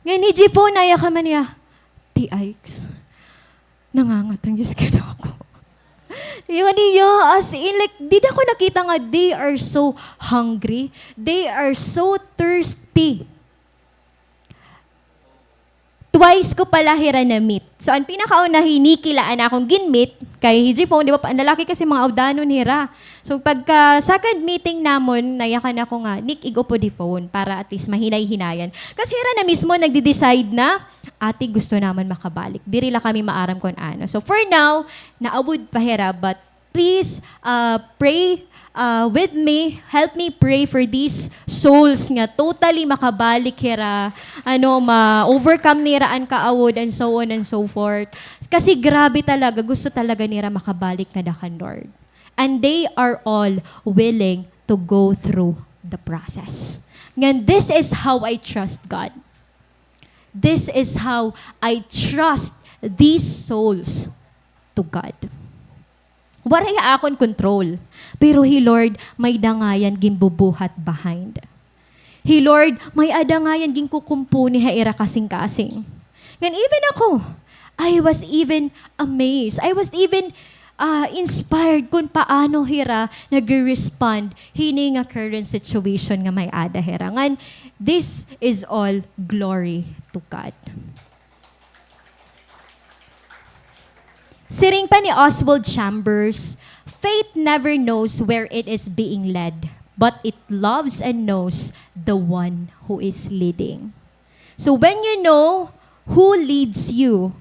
Ngan hi Jifon, nayakan man niya, "Ate Aika, nangangatangis gad ako." Iyon niya, as in, like, dida ko nakita nga they are so hungry, they are so thirsty. Twice ko pala hira na-meet. So, an pinakauna hi Nikki la an akon gin-meet, kay hi Jifon, di ba, pa-, an lalaki kasi mga awdanon hira. So, pagka second meeting namon, nayakan ako nga, "Nick, ig-upod hi phone para at least mahinay-hinayan." Kasi hira na mismo nagde-decide na, "Ate, gusto namon makabalik." Diri la kami maaram kon ano. So, for now, naawod pa hira, but please, uh, pray, uh, with me. Help me pray for these souls nga totally makabalik hira, ano, ma-overcome nira an kaawod, and so on and so forth. Kasi grabe talaga, gusto talaga nira makabalik ngada kan Lord. And they are all willing to go through the process. Ngan, this is how I trust God. This is how I trust these souls to God. Waray ha akon control. Pero hi Lord, may-ada ngay-an ginbubuhat behind. Hi Lord, may-ada ngay-an ginkukumpuni ha ira kasingkasing. Ngan even ako, I was even amazed. I was even, ah, inspired kon paano hira nagre-respond hini nga current situation nga may-ada hira. Ngan, this is all glory to God. Siring pa ni Oswald Chambers, "Faith never knows where it is being led, but it loves and knows the one who is leading." So when you know who leads you,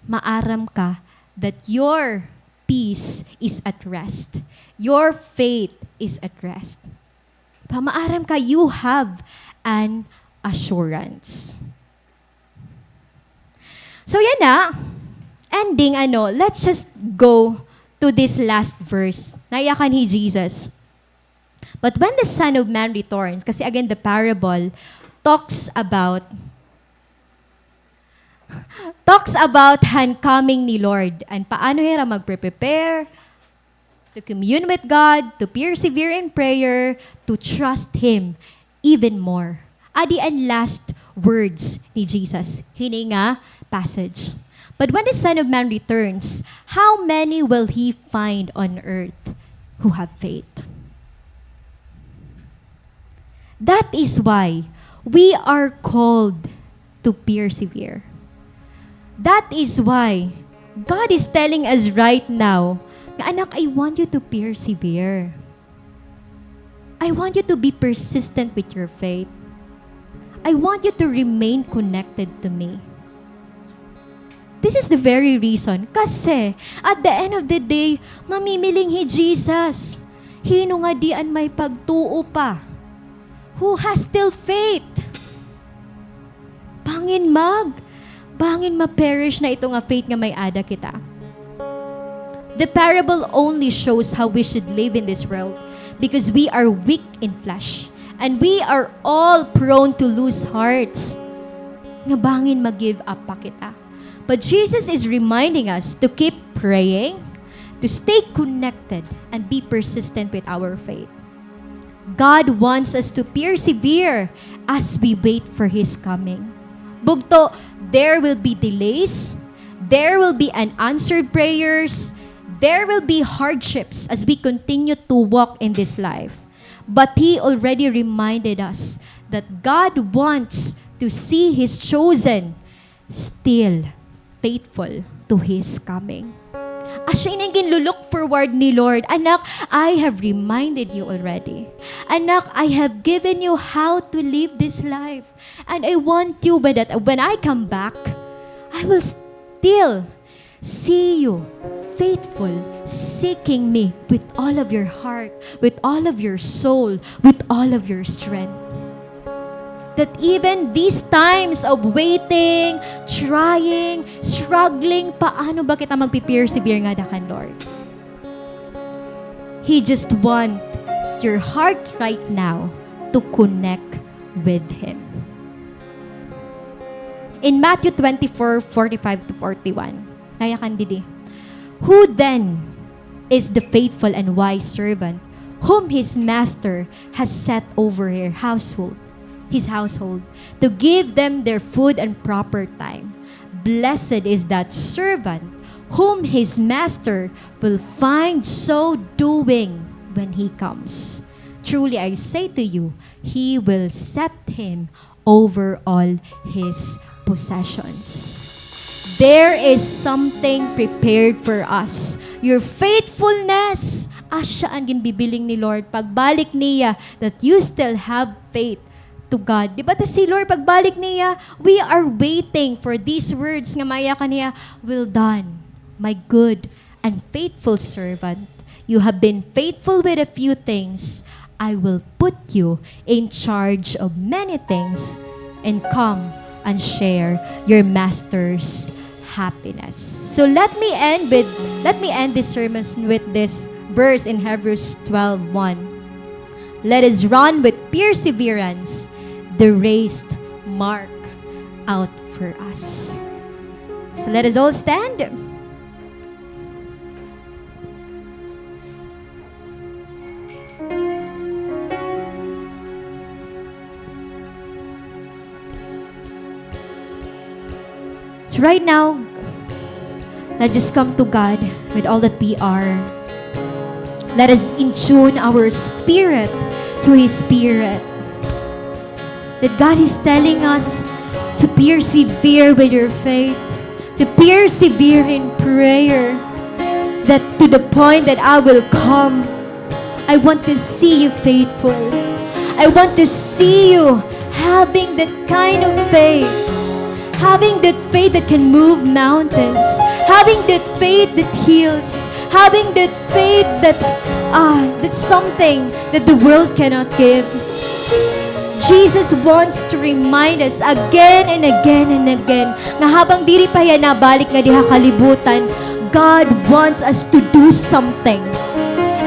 maaram ka that your peace is at rest. Your faith is at rest. Pamaaram ka, you have an assurance. So, yana, ending, ano, let's just go to this last verse. Nayakan hi Jesus. But when the Son of Man returns, kasi again, the parable talks about, talks about han coming ni Lord and paano hira magpre-prepare, to commune with God, to persevere in prayer, to trust Him even more. Adi an last words ni Jesus hini nga passage. But when the Son of Man returns, how many will He find on earth who have faith. That is why we are called to persevere. That is why God is telling us right now, nga, "Anak, I want you to persevere. I want you to be persistent with your faith. I want you to remain connected to me." This is the very reason. Kasi, at the end of the day, mamimiling hi Jesus. Hin-o ngadi an may pagtuo pa? Who has still faith? Bangin mag-, bangin ma-perish na ito nga faith nga may-ada kita. The parable only shows how we should live in this world because we are weak in flesh and we are all prone to lose hearts. Nga bangin ma-give up pa kita. But Jesus is reminding us to keep praying, to stay connected, and be persistent with our faith. God wants us to persevere as we wait for His coming. Bugto, there will be delays, there will be unanswered prayers, there will be hardships as we continue to walk in this life. But He already reminded us that God wants to see His chosen still faithful to His coming. Asya ini an ginlo-look forward ni Lord. "Anak, I have reminded you already. Anak, I have given you how to live this life. And I want you, when that, when I come back, I will still see you faithful, seeking me with all of your heart, with all of your soul, with all of your strength." That even these times of waiting, trying, struggling, paano ba kita magpi-persevere ngada kan Lord? He just want your heart right now to connect with Him. In Matthew twenty-four, forty-five to forty-one, nayakan didi, "Who then is the faithful and wise servant whom his master has set over her household, his household, to give them their food and proper time? Blessed is that servant whom his master will find so doing when he comes. Truly I say to you, he will set him over all his possessions." There is something prepared for us. Your faithfulness, asya an ginbibiling ni Lord pagbalik niya, that you still have faith to God. Di ba ta si Lord pagbalik niya, we are waiting for these words nga mayakan niya, "Well done, my good and faithful servant. You have been faithful with a few things. I will put you in charge of many things, and come and share your master's happiness." So let me end with, let me end this sermon with this verse in Hebrews twelve one. "Let us run with perseverance the race marked out for us." So let us all stand. So right now, let us come to God with all that we are. Let us in tune our spirit to His Spirit. That God is telling us to persevere with your faith, to persevere in prayer, that to the point that I will come. I want to see you faithful. I want to see you having that kind of faith, having that faith that can move mountains, having that faith that heals, having that faith that, ah, that's something that the world cannot give. Jesus wants to remind us again and again and again nga habang diri pa hiya nabalik ngadi ha kalibutan, God wants us to do something.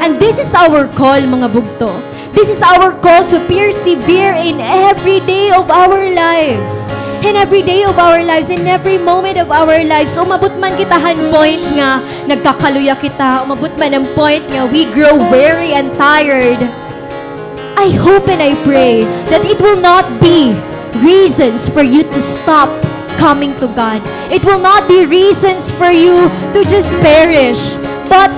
And this is our call, mga bugto. This is our call to persevere in every day of our lives. In every day of our lives, in every moment of our lives, umabot man kita han point nga nagkakaluya kita, umabot man an point nga we grow weary and tired. I hope and I pray that it will not be reasons for you to stop coming to God. It will not be reasons for you to just perish. But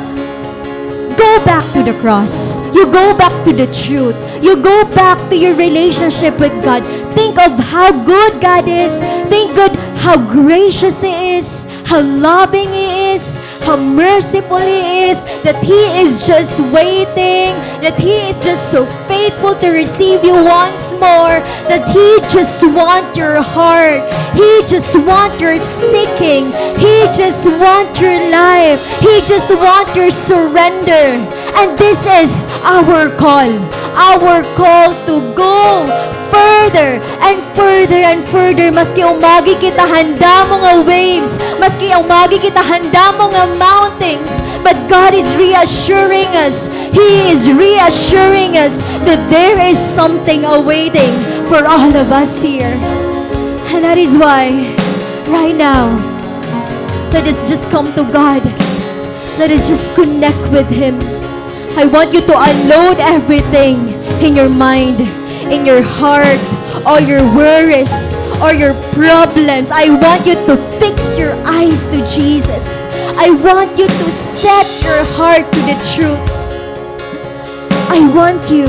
Go back to the cross. You go back to the truth. You go back to your relationship with God. Think of how good God is. Think good how gracious He is, how loving He is, how merciful He is, that He is just waiting, that He is just so faithful to receive you once more, that He just want your heart. He just want your seeking. He just want your life. He just want your surrender. And this is our call. Our call to go further and further and further. Maski umagi kita han damo nga waves, maski umagi kita han damo nga mountains, but God is reassuring us. He is reassuring us that there is something awaiting for all of us here. And that is why, right now, let us just come to God. Let us just connect with Him. I want you to unload everything in your mind, in your heart, all your worries, all your problems. I want you to fix your eyes to Jesus. I want you to set your heart to the truth. I want you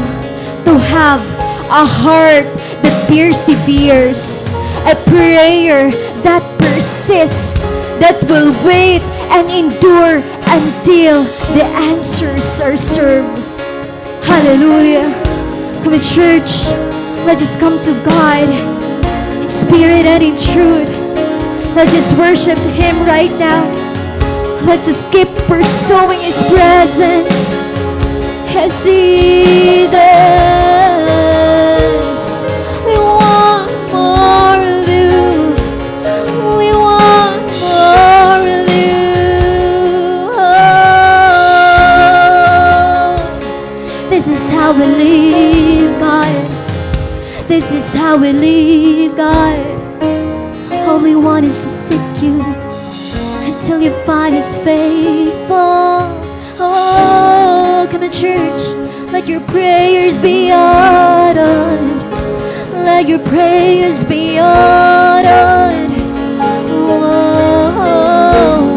to have a heart that perseveres, a prayer that persists, that will wait and endure until the answers are served. Hallelujah. Come on, church. Let us come to God in spirit and in truth. Let us worship Him right now. Let us keep pursuing His presence. Yes, Jesus, we want more of you. We want more of you. Oh, this is how we live, God. This is how we live, God. All we want is to seek you until you find us faithful. Oh, come on, church. Let your prayers be uttered. Let your prayers be uttered. Oh, oh,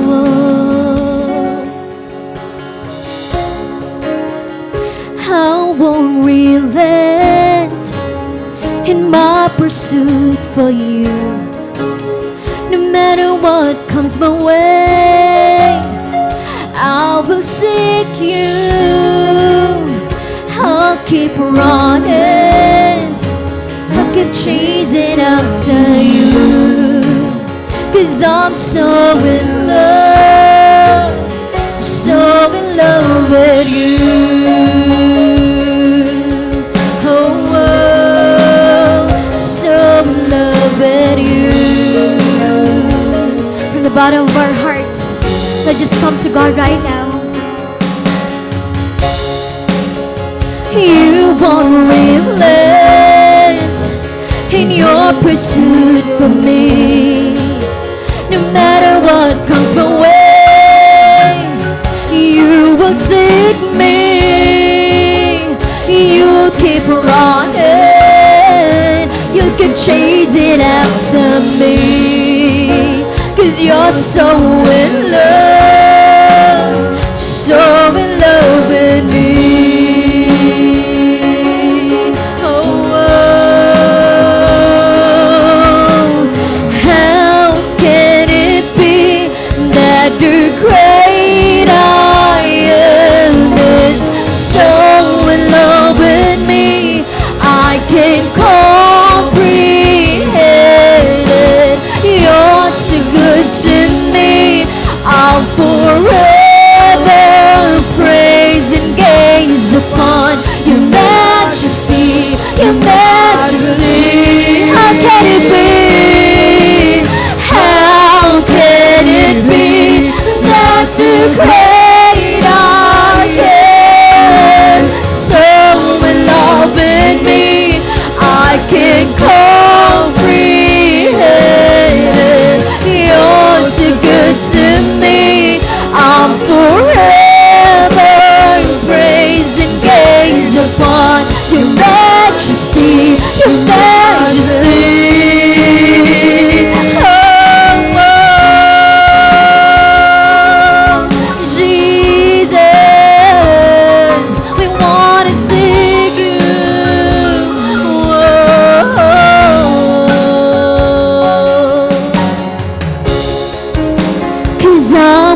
oh. I won't relent in my pursuit for you. No matter what comes my way, I will seek you. I'll keep running. I'll keep chasing after you. 'Cause I'm so in love, so in love with you. Oh, oh, so in love with you. From the bottom of our hearts, let's just come to God right now. You won't relent in your pursuit for me. No matter what comes my way, you will seek me. You'll keep running. You'll keep chasing after me. 'Cause you're so in love, so in love with me. Oh, oh, how can it be that the great I am is so in love with me? I can't comprehend it. You're so good to me. I'll forever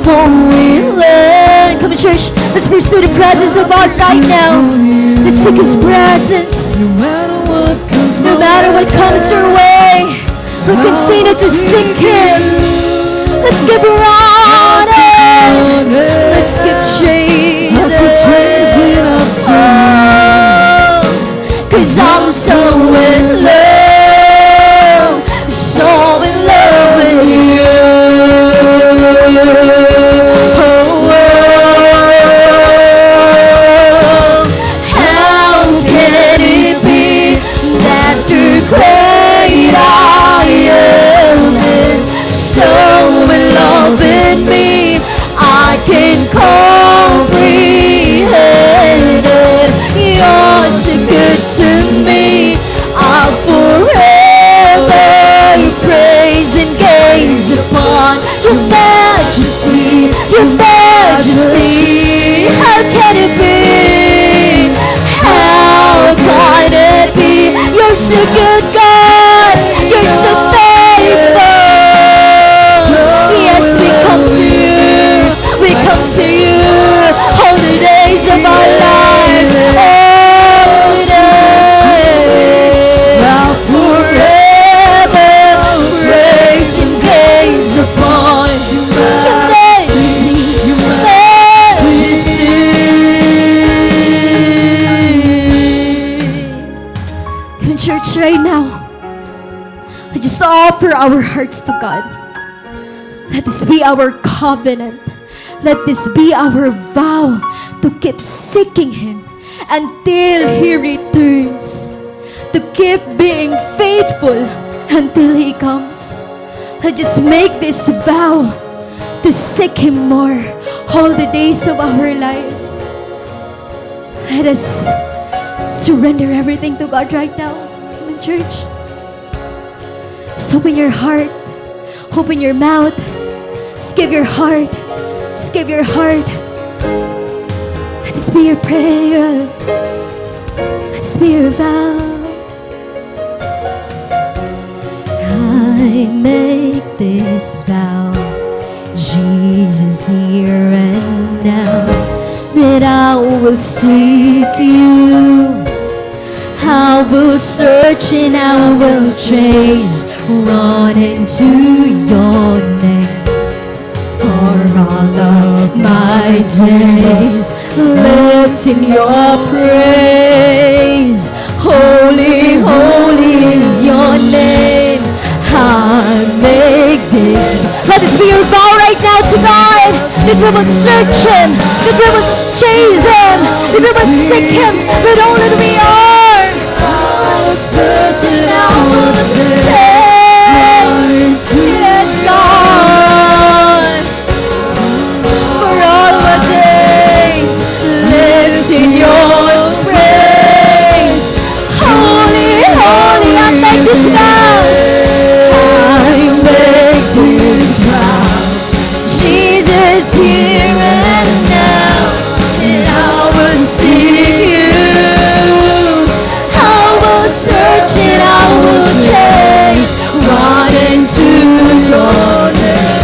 Come on, church, let's pursue the presence of God right now. Let's seek His presence. No matter what comes your way, we'll continue to seek Him. Let's give Him honor. Let's give Jesus. 'Cause I'm so in love, so in love with you. Oh, oh, how can it be that the great I am is so in love with me? I can comprehend it. You're so good to me. I'll forever praise and gaze upon your majesty, your majesty. How can it be? How can it be? You're so good, God. You're so faithful. Yes, we come to you. We come to you all the days of our lives. All the days. I'll forever praise and gaze upon your majesty, your majesty. Come, church, right now. Let us offer our hearts to God. Let this be our covenant. Let this be our vow to keep seeking Him until He returns. To keep being faithful until He comes. Let us make this vow to seek Him more all the days of our lives. Let us surrender everything to God right now. Come on, church. Just open your heart. Open your mouth. Just give your heart. Just give your heart. Let this be your prayer. Let this be your vow. I make this vow, Jesus, here and now, that I will seek you. I will search and I will chase, running to your name. For all of my days, lifting your praise. Holy, holy is your name. I make this. Let this be your vow right now to God. That we will search Him. That we will chase Him. That we will seek Him with all that we are. I will search and I will search. Yes, God. For all our days, lifting your praise. Holy, holy, I make this vow. I make this vow. Jesus, here and now, and I will seek you. I will search and I will chase, running to your name.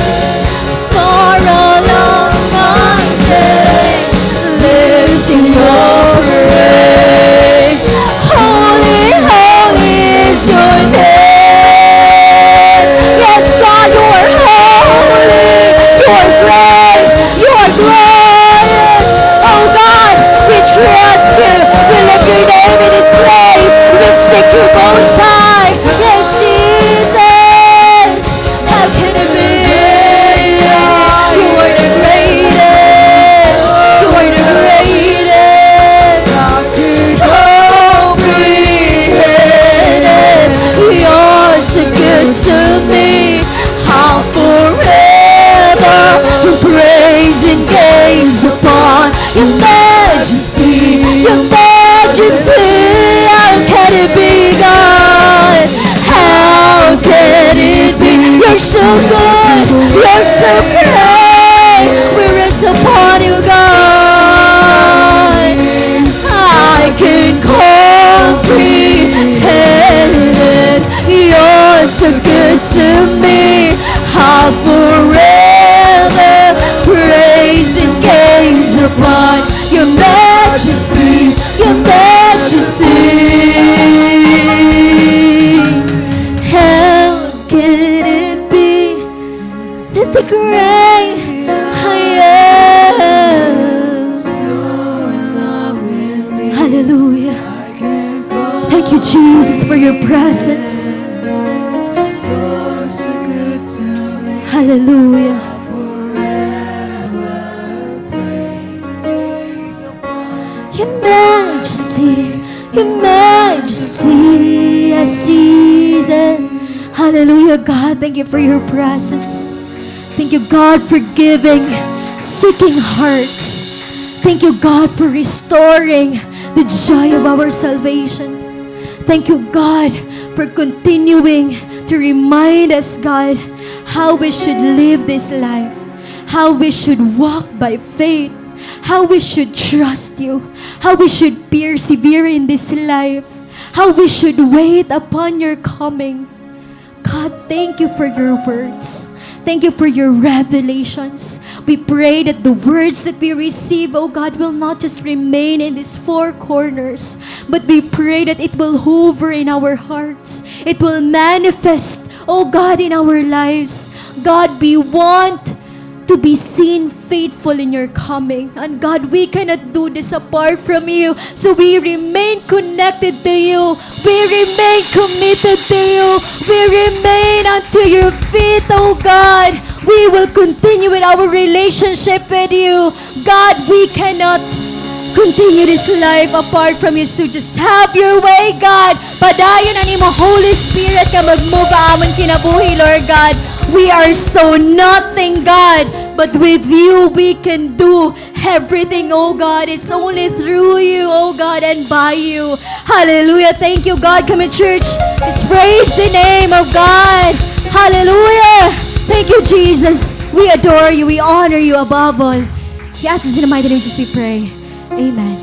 For all of my days, lifting your praise. Holy, holy is your name. Yes, God, you are holy. You are great. You are glorious. Oh God, we trust you. We lift your name in this place. We seek you, Most High. Yes, Jesus. How can it be? You are the greatest. You are the greatest. Comprehend it. You're so good to me. I'll forever praise and gaze upon your majesty, your majesty. How can it be, God? How can it be? You're so good. You're so great. We rest upon you, God. I can comprehend it. You're so good to me. I'll forever Let the great I am. Hallelujah. Thank you, Jesus, for your presence. Hallelujah. Your Majesty, Your Majesty, yes, Jesus. Hallelujah, God. Thank you for your presence. Thank you, God, for giving seeking hearts. Thank you, God, for restoring the joy of our salvation. Thank you, God, for continuing to remind us, God, how we should live this life, how we should walk by faith, how we should trust you, how we should persevere in this life, how we should wait upon your coming. God, thank you for your words. Thank you for your revelations. We pray that the words that we receive, oh God, will not just remain in these four corners, but we pray that it will hover in our hearts. It will manifest, oh God, in our lives. God, we want to be seen faithful in your coming. And God, we cannot do this apart from you. So we remain connected to you. We remain committed to you. We remain unto your feet, oh God. We will continue with our relationship with you. God, we cannot continue this life apart from you. So just have your way, God. Padayon an imo Holy Spirit nga mag-move ha amon kinabuhi, Lord God. We are so nothing, God. But with you, we can do everything, oh God. It's only through you, oh God, and by you. Hallelujah. Thank you, God. Come in, church. Let's praise the name of God. Hallelujah. Thank you, Jesus. We adore you. We honor you above all. We ask this in the mighty name of Jesus we pray. Amen.